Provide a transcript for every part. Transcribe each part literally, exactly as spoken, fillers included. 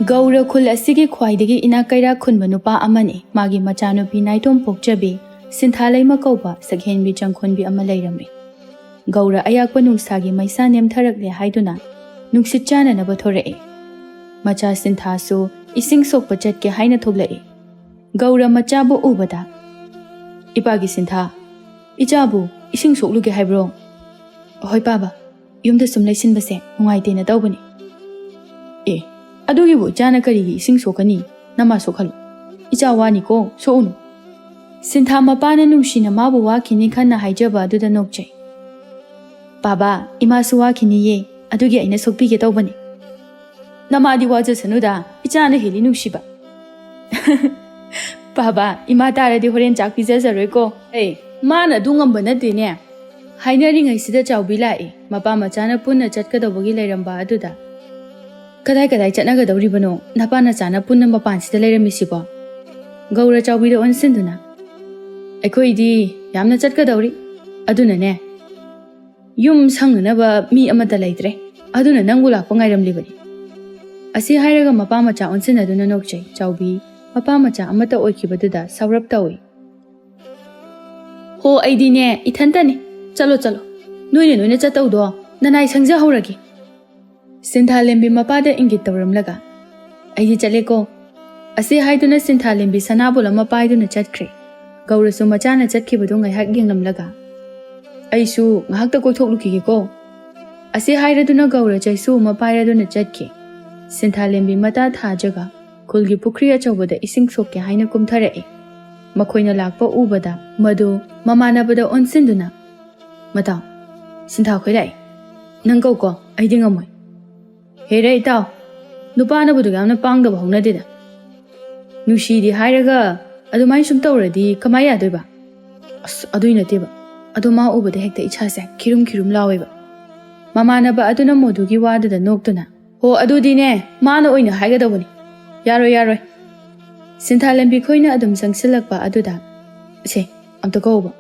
ꯒꯧꯔ ꯈꯨꯜ ꯑꯁꯤꯒꯤ ꯈ꯭ꯋꯥꯏꯗꯒꯤ ꯏꯅꯥꯛ ꯀꯩꯔꯥꯛ ꯈꯨꯟꯕ ꯅꯨꯄꯥ ꯑꯃꯅꯤ꯫ ꯃꯥꯒꯤ ꯃꯆꯥꯅꯨꯄꯤ ꯅꯥꯏꯇꯣꯝ ꯄꯣꯛꯆꯕꯤ ꯁꯤꯟꯊꯥꯂꯩꯃ ꯀꯧꯕ ꯁꯛꯍꯦꯟꯕꯤ ꯆꯪꯈꯣꯟꯕꯤ ꯑꯃ ꯂꯩꯔꯝꯃꯤ꯫ ꯒꯧꯔ ꯑꯌꯥꯛꯄ ꯅꯨꯡꯁꯥꯒꯤ ꯃꯩꯁꯥ ꯅꯦꯝꯊꯔꯛꯂꯦ ꯍꯥꯏꯗꯨꯅ ꯅꯨꯡꯁꯤꯠ ꯆꯥꯅꯅꯕ ꯊꯣꯔꯛꯏ꯫ ꯃꯆꯥ ꯁꯤꯟꯊꯥꯁꯨ ꯏꯁꯤꯡ ꯁꯣꯛꯄ ꯆꯠꯀꯦ ꯍꯥꯏꯅ ꯊꯣꯛꯂꯛꯏ꯫ ꯒꯧꯔ ꯃꯆꯥꯕꯨ ꯎꯕꯗ, "ꯏꯄꯥꯒꯤ ꯁꯤꯟꯊꯥ, ꯏꯆꯥꯕꯨ ꯏꯁꯤꯡ ꯁꯣꯛꯂꯨꯒꯦ ꯍꯥꯏꯕ꯭ꯔꯣ?" "ꯍꯣꯏ ꯄꯥꯕ, ꯌꯨꯝꯗ ꯁꯨꯝ ꯂꯩꯁꯤꯟꯕꯁꯦ ꯅꯨꯡꯉꯥꯏꯇꯦꯅ ꯇꯧꯕꯅꯤ꯫" "ꯑꯦ, ꯑꯗꯨꯒꯤꯕꯨ ꯏꯆꯥꯅ ꯀꯔꯤꯒꯤ ꯏꯁꯤꯡ ꯁꯣꯛꯀꯅꯤ? ꯅꯃꯥ ꯁꯣꯛꯍꯜꯂꯨ꯫ ꯏꯆꯥ ꯋꯥꯅꯤꯀꯣ, ꯁꯣꯛꯎꯅꯨ꯫" ꯁꯤꯟꯊꯥ ꯃꯄꯥꯅ ꯅꯨꯡꯁꯤꯅ ꯃꯥꯕꯨ ꯋꯥꯈꯤꯅꯤ ꯈꯟꯅ ꯍꯥꯏꯖꯕ ꯑꯗꯨꯗ ꯅꯣꯛꯆꯩ꯫ "ꯄꯥꯕ, ꯏꯃꯥꯁꯨ ꯋꯥꯈꯤꯅꯤꯌꯦ, ꯑꯗꯨꯒꯤ ꯑꯩꯅ ꯁꯣꯛꯄꯤꯒꯦ ꯇꯧꯕꯅꯤ꯫" "ꯅꯃꯥꯗꯤ ꯋꯥꯖꯁꯅꯨꯗ, ꯏꯆꯥꯅ ꯍꯦꯜꯂꯤ ꯅꯨꯡꯁꯤꯕ꯫" "ꯄꯥꯕ, ꯏꯃꯥ ꯇꯥꯔꯗꯤ ꯍꯣꯔꯦꯟ ꯆꯥꯛ ꯄꯤꯖꯖꯔꯣꯏꯀꯣ꯫" "ꯑꯦ, ꯃꯥꯅ ꯑꯗꯨ ꯉꯝꯕ ꯅꯠꯇꯦꯅꯦ꯫" ꯍꯥꯏꯅꯔꯤꯉꯩꯁꯤꯗ ꯆꯥꯎꯕꯤ ꯂꯥꯛꯏ꯫ ꯃꯄꯥ ꯃꯆꯥꯅ ꯄꯨꯟꯅ ꯆꯠꯀꯗꯧꯕꯒꯤ ꯂꯩꯔꯝꯕ ꯑꯗꯨꯗ, "ꯀꯗꯥꯏ ꯀꯗꯥꯏ ꯆꯠꯅꯒꯗꯧꯔꯤꯕꯅꯣ ꯅꯄꯥ ꯅꯆꯥꯅ ꯄꯨꯟꯅ ꯃꯄꯥꯟꯁꯤꯗ ꯂꯩꯔꯝꯃꯤꯁꯤꯕꯣ?" ꯒꯧꯔ ꯆꯥꯎꯕꯤꯗ ꯑꯣꯟꯁꯤꯟꯗꯨꯅ, "ꯑꯩꯈꯣꯏꯗꯤ ꯌꯥꯝꯅ ꯆꯠꯀꯗꯧꯔꯤ, ꯑꯗꯨꯅꯅꯦ, ꯌꯨꯝ ꯁꯪꯅꯅꯕ ꯃꯤ ꯑꯃꯠꯇ ꯂꯩꯇ꯭ꯔꯦ, ꯑꯗꯨꯅ ꯅꯪꯕꯨ ꯂꯥꯛꯄ ꯉꯥꯏꯔꯝꯂꯤꯕꯅꯤ꯫" ꯑꯁꯤ ꯍꯥꯏꯔꯒ ꯃꯄꯥ ꯃꯆꯥ ꯑꯣꯟꯁꯤꯟꯅꯗꯨꯅ ꯅꯣꯛꯆꯩ꯫ ꯆꯥꯎꯕꯤ ꯃꯄꯥ ꯃꯆꯥ ꯑꯃꯠꯇ ꯑꯣꯏꯈꯤꯕꯗꯨꯗ ꯁꯥꯎꯔꯞ ꯇꯧꯏ꯫ "ꯍꯣ, ꯑꯩꯗꯤꯅꯦ, ꯏꯊꯟꯇꯅꯤ꯫ ꯆꯠꯂꯣ, ꯆꯠꯂꯣ꯫ ꯅꯣꯏꯅ ꯅꯣꯏꯅ ꯆꯠꯇꯧꯗꯣ ꯅꯅꯥꯏ ꯁꯪꯖꯍꯧꯔꯒꯦ꯫" ꯁꯤꯟꯊꯥꯂꯦꯝꯕꯤ ꯃꯄꯥꯗ ꯏꯪꯒꯤꯠ ꯇꯧꯔꯝꯂꯒ, "ꯑꯩꯗꯤ ꯆꯠꯂꯦꯀꯣ꯫" ꯑꯁꯤ ꯍꯥꯏꯗꯨꯅ ꯁꯤꯟꯊꯥꯂꯦꯝꯕꯤ ꯁꯅꯥꯕꯣꯂ ꯑꯃ ꯄꯥꯏꯗꯨꯅ ꯆꯠꯈ꯭ꯔꯦ꯫ ꯒꯧꯔꯁꯨ ꯃꯆꯥꯅ ꯆꯠꯈꯤꯕꯗꯨ ꯉꯥꯏꯍꯥꯛ ꯌꯦꯡꯂꯝꯂꯒ, "ꯑꯩꯁꯨ ꯉꯥꯏꯍꯥꯛꯇ ꯀꯣꯏꯊꯣꯛꯂꯨꯈꯤꯒꯦꯀꯣ꯫" ꯑꯁꯤ ꯍꯥꯏꯔꯗꯨꯅ ꯒꯧꯔ ꯆꯩꯁꯨ ꯑꯃ ꯄꯥꯏꯔꯗꯨꯅ ꯆꯠꯈꯤ꯫ ꯁꯤꯟꯊꯥꯂꯦꯝꯕꯤ ꯃꯇꯥ ꯊꯥꯖꯒ ꯈꯨꯜꯒꯤ ꯄꯨꯈ꯭ꯔꯤ ꯑꯆꯧꯕꯗ ꯏꯁꯤꯡ ꯁꯣꯛꯀꯦ ꯍꯥꯏꯅ ꯀꯨꯝꯊꯔꯛꯏ꯫ ꯃꯈꯣꯏꯅ ꯂꯥꯛꯄ ꯎꯕꯗ ꯃꯗꯨ ꯃꯃꯥꯟꯅꯕꯗ ꯑꯣꯟꯁꯤꯟꯗꯨꯅ, "ꯃꯇꯥꯎ, ꯁꯤꯟꯊꯥ ꯈꯣꯏ ꯂꯥꯛꯏ꯫ ꯅꯪ ꯀꯧꯀꯣ, ꯑꯩꯗꯤ ꯉꯝꯃꯣꯏ꯫" "ꯍꯦꯔꯦ ꯏꯇꯥꯎ, ꯅꯨꯄꯥꯅꯕꯨ ꯑꯗꯨꯛ ꯌꯥꯝꯅ ꯄꯥꯡꯗꯕ ꯍꯧꯅꯗꯦꯗ꯫ ꯅꯨꯡꯁꯤꯗꯤ ꯍꯥꯏꯔꯒ ꯑꯗꯨꯃꯥꯏꯅ ꯁꯨꯝ ꯇꯧꯔꯗꯤ ꯀꯃꯥꯏ ꯌꯥꯗꯣꯏꯕ?" "ꯑꯁ, ꯑꯗꯨꯏ ꯅꯠꯇꯦꯕ꯫ ꯑꯗꯣ ꯃꯥ ꯎꯕꯗ ꯍꯦꯛꯇ ꯏꯁꯥꯁꯦ ꯈꯤꯔꯨꯝ ꯈꯤꯔꯨꯝ ꯂꯥꯎꯋꯦꯕ꯫" ꯃꯃꯥꯟꯅꯕ ꯑꯗꯨꯅ ꯃꯣꯗꯨꯒꯤ ꯋꯥꯗꯨꯗ ꯅꯣꯛꯇꯨꯅ, "ꯍꯣ, ꯑꯗꯨꯗꯤꯅꯦ, ꯃꯥꯅ ꯑꯣꯏꯅ ꯍꯥꯏꯒꯗꯧꯕꯅꯤ꯫ ꯌꯥꯔꯣꯏ, ꯌꯥꯔꯣꯏ꯫" ꯁꯤꯟꯊꯥꯂꯦꯝꯕꯤ ꯈꯣꯏꯅ ꯑꯗꯨꯝ ꯆꯪꯁꯤꯜꯂꯛꯄ ꯑꯗꯨꯗ, "ꯁꯦ, ꯑꯝꯇ ꯀꯧꯕ꯫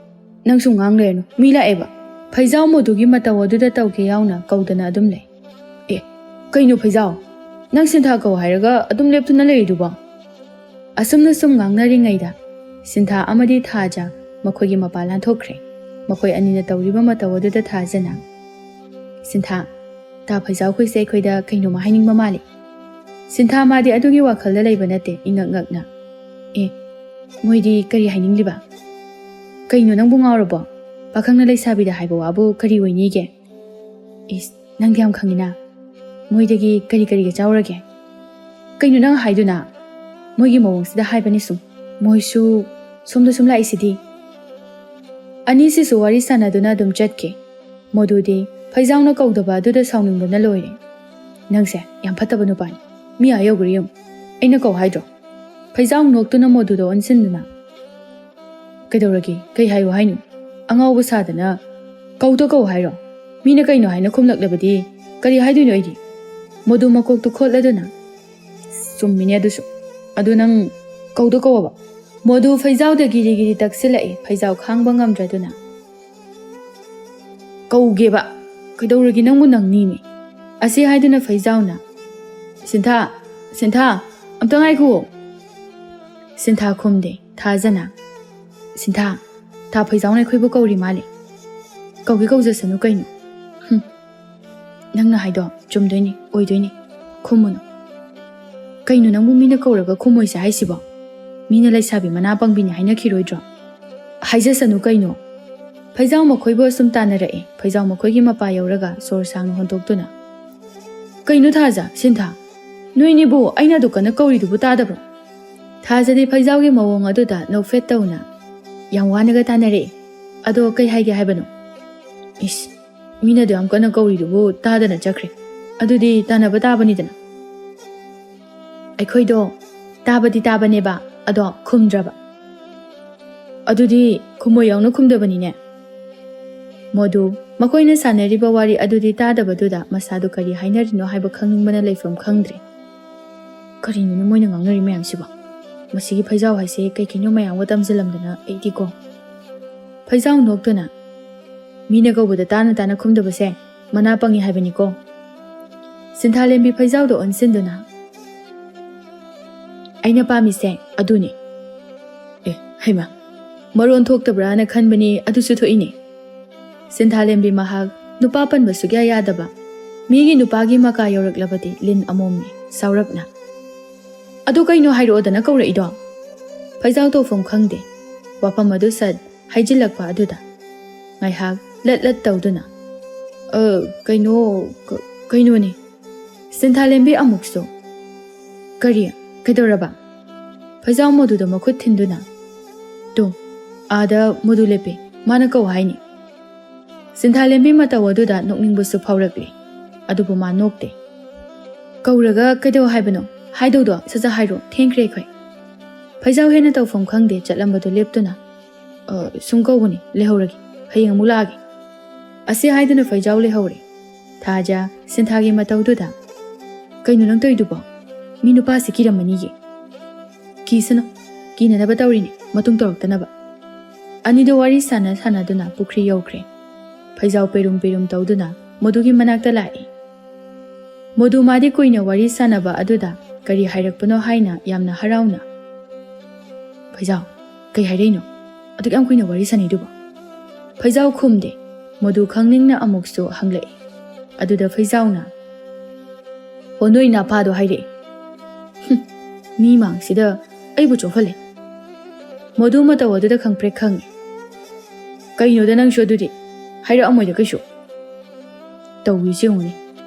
ꯅꯪꯁꯨ ꯉꯥꯡ ꯂꯩꯔꯅꯨ꯫ ꯃꯤ ꯂꯥꯛꯑꯦꯕ꯫" ꯐꯩꯖꯥꯎ ꯃꯣꯗꯨꯒꯤ ꯃꯇꯧ ꯑꯗꯨꯗ ꯇꯧꯒꯦ ꯌꯥꯎꯅ ꯀꯧꯗꯅ ꯑꯗꯨꯝ ꯂꯩ꯫ "ꯑꯦ, ꯀꯩꯅꯣ ꯐꯩꯖꯥꯎ? "ꯅꯪ ꯁꯤꯟꯊꯥ ꯀꯧ ꯍꯥꯏꯔꯒ ꯑꯗꯨꯝ ꯂꯦꯞꯇꯨꯅ ꯂꯩꯔꯤꯗꯨꯕꯣ?" ꯑꯁꯨꯝꯅ ꯁꯨꯝ ꯉꯥꯡꯅꯔꯤꯉꯩꯗ ꯁꯤꯟꯊꯥ ꯑꯃꯗꯤ ꯊꯥꯖ ꯃꯈꯣꯏꯒꯤ ꯃꯄꯥ ꯂꯥꯟꯊꯣꯛꯈ꯭ꯔꯦ꯫ ꯃꯈꯣꯏ ꯑꯅꯤꯅ ꯇꯧꯔꯤꯕ ꯃꯇꯧ ꯑꯗꯨꯗ ꯊꯥꯖꯅ, "ꯁꯤꯟꯊꯥ, ꯇꯥ ꯐꯩꯖꯥꯎꯈꯣꯏꯁꯦ ꯑꯩꯈꯣꯏꯗ ꯀꯩꯅꯣꯝꯃ ꯍꯥꯏꯅꯤꯡꯕ ꯃꯥꯜꯂꯤ꯫" ꯁꯤꯟꯊꯥ ꯃꯥꯗꯤ ꯑꯗꯨꯒꯤ ꯋꯥꯈꯜꯗ ꯂꯩꯕ ꯅꯠꯇꯦ, ꯏꯉꯛ ꯉꯛꯅ, "ꯑꯦ, ꯃꯣꯏꯗꯤ ꯀꯔꯤ ꯍꯥꯏꯅꯤꯡꯂꯤꯕ? ꯀꯩꯅꯣ, ꯅꯪꯕꯨ ꯉꯥꯎꯔꯕꯣ? ꯄꯥꯈꯪꯅ ꯂꯩꯁꯥꯕꯤꯗ ꯍꯥꯏꯕ ꯋꯥꯕꯨ ꯀꯔꯤ ꯑꯣꯏꯅꯤꯒꯦ?" "ꯏꯁ, ꯅꯪꯗꯤ ꯌꯥꯝ ꯈꯪꯉꯤꯅ꯫ ꯃꯣꯏꯗꯒꯤ ꯀꯔꯤ ꯀꯔꯤꯒ ꯆꯥꯎꯔꯒꯦ?" "ꯀꯩꯅꯣ ꯅꯪ ꯍꯥꯏꯗꯨꯅ? ꯃꯣꯏꯒꯤ ꯃꯑꯣꯡꯁꯤꯗ ꯍꯥꯏꯕꯅꯤ ꯁꯨꯝ꯫ ꯃꯣꯏꯁꯨ ꯁꯣꯝꯗ ꯁꯨꯝ ꯂꯥꯛꯏꯁꯤꯗꯤ꯫" ꯑꯅꯤꯁꯤꯁꯨ ꯋꯥꯔꯤ ꯁꯥꯟꯅꯗꯨꯅ ꯑꯗꯨꯝ ꯆꯠꯈꯤ꯫ ꯃꯣꯗꯨꯗꯤ ꯐꯩꯖꯥꯎꯅ ꯀꯧꯗꯕ ꯑꯗꯨꯗ ꯁꯥꯎꯅꯤꯡꯕꯅ ꯂꯣꯏꯔꯦ꯫ "ꯅꯪꯁꯦ ꯌꯥꯝ ꯐꯠꯇꯕ ꯅꯨꯄꯥꯅꯤ꯫ ꯃꯤ ꯑꯥ ꯌꯧꯈ꯭ꯔꯦ ꯌꯦꯡꯉꯨ꯫ ꯑꯩꯅ ꯀꯧ ꯍꯥꯏꯗ꯭ꯔꯣ?" ꯐꯩꯖꯥꯎ ꯅꯣꯛꯇꯨꯅ ꯃꯣꯗꯨꯗ ꯑꯣꯟꯁꯤꯟꯗꯨꯅ, "ꯀꯩꯗꯧꯔꯒꯦ? ꯀꯩ ꯍꯥꯏꯌꯨ ꯍꯥꯏꯅꯣ? ꯑꯉꯥꯎꯕ ꯁꯥꯗꯅ ꯀꯧꯗ ꯀꯧ ꯍꯥꯏꯔꯣ? ꯃꯤꯅ ꯀꯩꯅꯣ ꯍꯥꯏꯅ ꯈꯨꯝꯂꯛꯂꯕꯗꯤ ꯀꯔꯤ ꯍꯥꯏꯗꯣꯏꯅꯣ ꯑꯩꯗꯤ?" ꯃꯣꯗꯨ ꯃꯀꯣꯛꯇꯨ ꯈꯣꯠꯂꯗꯨꯅ, "ꯆꯨꯝꯃꯤꯅꯦ ꯑꯗꯨꯁꯨ꯫ ꯑꯗꯨ ꯅꯪ ꯀꯧꯗ ꯀꯧꯑꯕ?" ꯃꯣꯗꯨ ꯐꯩꯖꯥꯎꯗ ꯒꯤꯔꯤ ꯒꯤꯔꯤ ꯇꯛꯁꯤꯜꯂꯛꯏ꯫ ꯐꯩꯖꯥꯎ ꯈꯥꯡꯕ ꯉꯝꯗ꯭ꯔꯗꯨꯅ, "ꯀꯧꯒꯦꯕ꯫ ꯀꯩꯗꯧꯔꯒꯦ ꯅꯪꯕꯨ? ꯅꯪꯅꯤꯅꯦ꯫" ꯑꯁꯤ ꯍꯥꯏꯗꯨꯅ ꯐꯩꯖꯥꯎꯅ, "ꯁꯤꯟꯊꯥ, ꯁꯤꯟꯊꯥ, ꯑꯝꯇ ꯉꯥꯏꯈꯨꯑꯣ꯫" ꯁꯤꯟꯊꯥ ꯈꯨꯝꯗꯦ꯫ ꯊꯥꯖꯅ, "ꯁꯤꯟꯊꯥ, ꯇꯥ ꯐꯩꯖꯥꯎꯅ ꯑꯩꯈꯣꯏꯕꯨ ꯀꯧꯔꯤ ꯃꯥꯜꯂꯦ꯫ ꯀꯧꯒꯦ ꯀꯧꯖꯁꯅꯨ ꯀꯩꯅꯣ꯫" "ꯍꯨꯝ, ꯅꯪꯅ ꯍꯥꯏꯗꯣ ꯆꯨꯝꯗꯣꯏꯅꯤ, ꯑꯣꯏꯗꯣꯏꯅꯤ꯫ ꯈꯨꯝꯃꯨꯅꯨ꯫" "ꯀꯩꯅꯣ ꯅꯪꯕꯨ ꯃꯤꯅ ꯀꯧꯔꯒ ꯈꯨꯝꯃꯣꯏꯁꯦ ꯍꯥꯏꯁꯤꯕꯣ? ꯃꯤꯅ ꯂꯩꯁꯥꯕꯤ ꯃꯅꯥ ꯄꯪꯕꯤꯅꯤ ꯍꯥꯏꯅꯈꯤꯔꯣꯏꯗ꯭ꯔꯣ?" "ꯍꯥꯏꯖꯁꯅꯨ ꯀꯩꯅꯣ꯫" ꯐꯩꯖꯥꯎ ꯃꯈꯣꯏꯕꯨ ꯑꯁꯨꯝ ꯇꯥꯟꯅꯔꯛꯑꯦ꯫ ꯐꯩꯖꯥꯎ ꯃꯈꯣꯏꯒꯤ ꯃꯄꯥ ꯌꯧꯔꯒ ꯁꯣꯔ ꯁꯥꯡꯅ ꯍꯣꯟꯗꯣꯛꯇꯨꯅ, "ꯀꯩꯅꯣ ꯊꯥꯖ, ꯁꯤꯟꯊꯥ, ꯅꯣꯏꯅꯤꯕꯨ ꯑꯩꯅ ꯑꯗꯨ ꯀꯟꯅ ꯀꯧꯔꯤꯗꯨꯕꯨ ꯇꯥꯗꯕ꯭ꯔꯣ?" ꯊꯥꯖꯗꯤ ꯐꯩꯖꯥꯎꯒꯤ ꯃꯑꯣꯡ ꯑꯗꯨꯗ ꯅꯣꯛꯐꯦꯠ ꯇꯧꯅ, "ꯌꯥꯝ ꯋꯥꯅꯒ ꯇꯥꯟꯅꯔꯛꯑꯦ꯫ ꯑꯗꯣ ꯀꯩ ꯍꯥꯏꯒꯦ ꯍꯥꯏꯕꯅꯣ?" "ꯏꯁ, ꯃꯤꯅ ꯑꯗꯨ ꯌꯥꯝ ꯀꯟꯅ ꯀꯧꯔꯤꯗꯨꯕꯨ ꯇꯥꯗꯅ ꯆꯠꯈ꯭ꯔꯦ꯫ ꯑꯗꯨꯗꯤ ꯇꯥꯟꯅꯕ ꯇꯥꯕꯅꯤꯗꯅ꯫" "ꯑꯩꯈꯣꯏꯗꯣ ꯇꯥꯕꯗꯤ ꯇꯥꯕꯅꯦꯕ, ꯑꯗꯣ ꯈꯨꯝꯗ꯭ꯔꯕ꯫" "ꯑꯗꯨꯗꯤ ꯈꯨꯝꯃꯣꯏ ꯌꯥꯎꯅ ꯈꯨꯝꯗꯕꯅꯤꯅꯦ꯫" ꯃꯣꯗꯨ ꯃꯈꯣꯏꯅ ꯁꯥꯟꯅꯔꯤꯕ ꯋꯥꯔꯤ ꯑꯗꯨꯗꯤ ꯇꯥꯗꯕꯗꯨꯗ ꯃꯁꯥꯗꯨ ꯀꯔꯤ ꯍꯥꯏꯅꯔꯤꯅꯣ ꯍꯥꯏꯕ ꯈꯪꯅꯤꯡꯕꯅ ꯂꯩꯐꯝ ꯈꯪꯗ꯭ꯔꯦ꯫ "ꯀꯔꯤꯅꯣꯅꯦ ꯃꯣꯏꯅ ꯉꯥꯡꯅꯔꯤ ꯃꯌꯥꯝꯁꯤꯕꯣ? ꯃꯁꯤꯒꯤ ꯐꯩꯖꯥꯎ ꯍꯥꯏꯁꯦ ꯀꯩ ꯀꯩꯅꯣ ꯃꯌꯥꯝꯒ ꯇꯝꯁꯤꯜꯂꯝꯗꯅ ꯑꯩꯗꯤꯀꯣ꯫" ꯐꯩꯖꯥꯎ ꯅꯣꯛꯇꯨꯅ, "ꯃꯤꯅ ꯀꯧꯕꯗ ꯇꯥꯅ ꯇꯥꯅ ꯈꯨꯝꯗꯕꯁꯦ ꯃꯅꯥ ꯄꯪꯉꯤ ꯍꯥꯏꯕꯅꯤꯀꯣ꯫" ꯁꯤꯟꯊꯥꯂꯦꯝꯕꯤ ꯐꯩꯖꯥꯎꯗꯣ ꯑꯣꯟꯁꯤꯟꯗꯨꯅ, "ꯑꯩꯅ ꯄꯥꯝꯃꯤꯁꯦ ꯑꯗꯨꯅꯤ"꯫ ꯑꯦ, ꯍꯩꯃ, ꯃꯔꯣꯟ ꯊꯣꯛꯇꯕ꯭ꯔꯥꯅ ꯈꯟꯕꯅꯤ, ꯑꯗꯨꯁꯨ ꯊꯣꯛꯏꯅꯦ꯫ ꯁꯤꯟꯊꯥꯂꯦꯝꯕꯤ ꯃꯍꯥꯛ ꯅꯨꯄꯥ ꯄꯟꯕ ꯁꯨꯛꯌꯥ ꯌꯥꯗꯕ, ꯃꯤꯒꯤ ꯅꯨꯄꯥꯒꯤ ꯃꯀꯥ ꯌꯧꯔꯛꯂꯕꯗꯤ ꯂꯤꯟ ꯑꯃꯣꯝꯅꯤ, ꯁꯥꯎꯔꯞꯅ꯫ "ꯑꯗꯨ ꯀꯩꯅꯣ ꯍꯥꯏꯔꯛꯑꯣꯗꯅ ꯀꯧꯔꯛꯏꯗꯣ?" ꯐꯩꯖꯥꯎ ꯇꯧꯐꯝ ꯈꯪꯗꯦ, ꯋꯥꯐꯝ ꯑꯗꯨ ꯁꯠ ꯍꯩꯖꯤꯜꯂꯛꯄ ꯑꯗꯨꯗ ꯉꯥꯏꯍꯥꯛ ꯂꯠ ꯂꯠ ꯇꯧꯗꯨꯅ, "ꯑ, ꯀꯩꯅꯣ, ꯀ-, ꯀꯩꯅꯣꯅꯦ"꯫ ꯁꯤꯟꯊꯥꯂꯦꯝꯕꯤ ꯑꯃꯨꯛꯁꯨ, "ꯀꯔꯤ? ꯀꯩꯗꯧꯔꯕ?" ꯐꯩꯖꯥꯎ ꯃꯗꯨꯗ ꯃꯈꯨꯠ ꯊꯤꯟꯗꯨꯅ, "ꯇꯨ, ꯑꯥꯗ ꯃꯗꯨ ꯂꯦꯞꯄꯦ, ꯃꯥꯅ ꯀꯧ ꯍꯥꯏꯅꯤ"꯫ ꯁꯤꯟꯊꯥꯂꯦꯝꯕꯤ ꯃꯇꯧ ꯑꯗꯨꯗ ꯅꯣꯛꯅꯤꯡꯕꯁꯨ ꯐꯥꯎꯔꯛꯂꯤ, ꯑꯗꯨꯕꯨ ꯃꯥ ꯅꯣꯛꯇꯦ꯫ "ꯀꯧꯔꯒ ꯀꯩꯗꯧ ꯍꯥꯏꯕꯅꯣ? ꯍꯥꯏꯗꯧꯗꯣ ꯁꯠ ꯁꯠ ꯍꯥꯏꯔꯣ, ꯊꯦꯡꯈ꯭ꯔꯦ ꯑꯩꯈꯣꯏ"꯫ ꯐꯩꯖꯥꯎ ꯍꯦꯟꯅ ꯇꯧꯐꯝ ꯈꯪꯗꯦ, ꯆꯠꯂꯝꯕꯗꯨ ꯂꯦꯞꯇꯨꯅ, "ꯑ, ꯁꯨꯝ ꯀꯧꯕꯅꯤ, ꯂꯩꯍꯧꯔꯒꯦ, ꯍꯌꯦꯡ ꯑꯃꯨꯛ ꯂꯥꯛꯑꯒꯦ"꯫ ꯑꯁꯤ ꯍꯥꯏꯗꯨꯅ ꯐꯩꯖꯥꯎ ꯂꯩꯍꯧꯔꯦ꯫ ꯊꯥꯖ ꯁꯤꯟꯊꯥꯒꯤ ꯃꯇꯧꯗꯨꯗ, "ꯀꯩꯅꯣ ꯅꯪ ꯇꯧꯔꯤꯗꯨꯕꯣ? ꯃꯤ ꯅꯨꯄꯥꯁꯤ ꯀꯤꯔꯝꯃꯅꯤꯌꯦ"꯫ "ꯀꯤꯁꯅꯨ, ꯀꯤꯅꯅꯕ ꯇꯧꯔꯤꯅꯦ, ꯃꯇꯨꯡ ꯇꯧꯔꯛꯇꯅꯕ"꯫ ꯑꯅꯤꯗꯨ ꯋꯥꯔꯤ ꯁꯥꯟꯅ ꯁꯥꯟꯅꯗꯨꯅ ꯄꯨꯈ꯭ꯔꯤ ꯌꯧꯈ꯭ꯔꯦ꯫ ꯐꯩꯖꯥꯎ ꯄꯦꯔꯨꯝ ꯄꯦꯔꯨꯝ ꯇꯧꯗꯨꯅ ꯃꯗꯨꯒꯤ ꯃꯅꯥꯛꯇ ꯂꯥꯛꯏ꯫ ꯃꯗꯨ ꯃꯥꯗꯤ ꯀꯨꯏꯅ ꯋꯥꯔꯤ ꯁꯥꯟꯅꯕ ꯑꯗꯨꯗ ꯀꯔꯤ ꯍꯥꯏꯔꯛꯄꯅꯣ ꯍꯥꯏꯅ ꯌꯥꯝꯅ ꯍꯔꯥꯎꯅ, "ꯐꯩꯖꯥꯎ, ꯀꯩ ꯍꯥꯏꯔꯛꯏꯅꯣ? ꯑꯗꯨꯛ ꯌꯥꯝ ꯀꯨꯏꯅ ꯋꯥꯔꯤ ꯁꯥꯟꯅꯩꯗꯨꯕꯣ?" ꯐꯩꯖꯥꯎ ꯈꯨꯝꯗꯦ꯫ ꯃꯗꯨ ꯈꯪꯅꯤꯡꯅ ꯑꯃꯨꯛꯁꯨ ꯍꯪꯂꯛꯏ꯫ ꯑꯗꯨꯗ ꯐꯩꯖꯥꯎꯅ, "ꯍꯣ, ꯅꯣꯏ ꯅꯥꯄꯥꯗꯣ ꯍꯥꯏꯔꯛꯏ"꯫ "ꯍꯨꯝ, ꯃꯤ ꯃꯥꯡꯁꯤꯗ ꯑꯩꯕꯨ ꯆꯣꯞꯍꯜꯂꯦ"꯫ ꯃꯗꯨ ꯃꯇꯧ ꯑꯗꯨꯗ ꯈꯪꯄ꯭ꯔꯦꯛ ꯈꯪꯉꯤ꯫ "ꯀꯩꯅꯣꯗ ꯅꯪꯁꯨ ꯑꯗꯨꯗꯤ? ꯍꯥꯏꯔꯛꯑꯝꯃꯣꯏꯗ ꯀꯩꯁꯨ"꯫ ꯇꯧꯔꯤꯁꯤ ꯌꯦꯡꯉꯨꯅꯦ꯫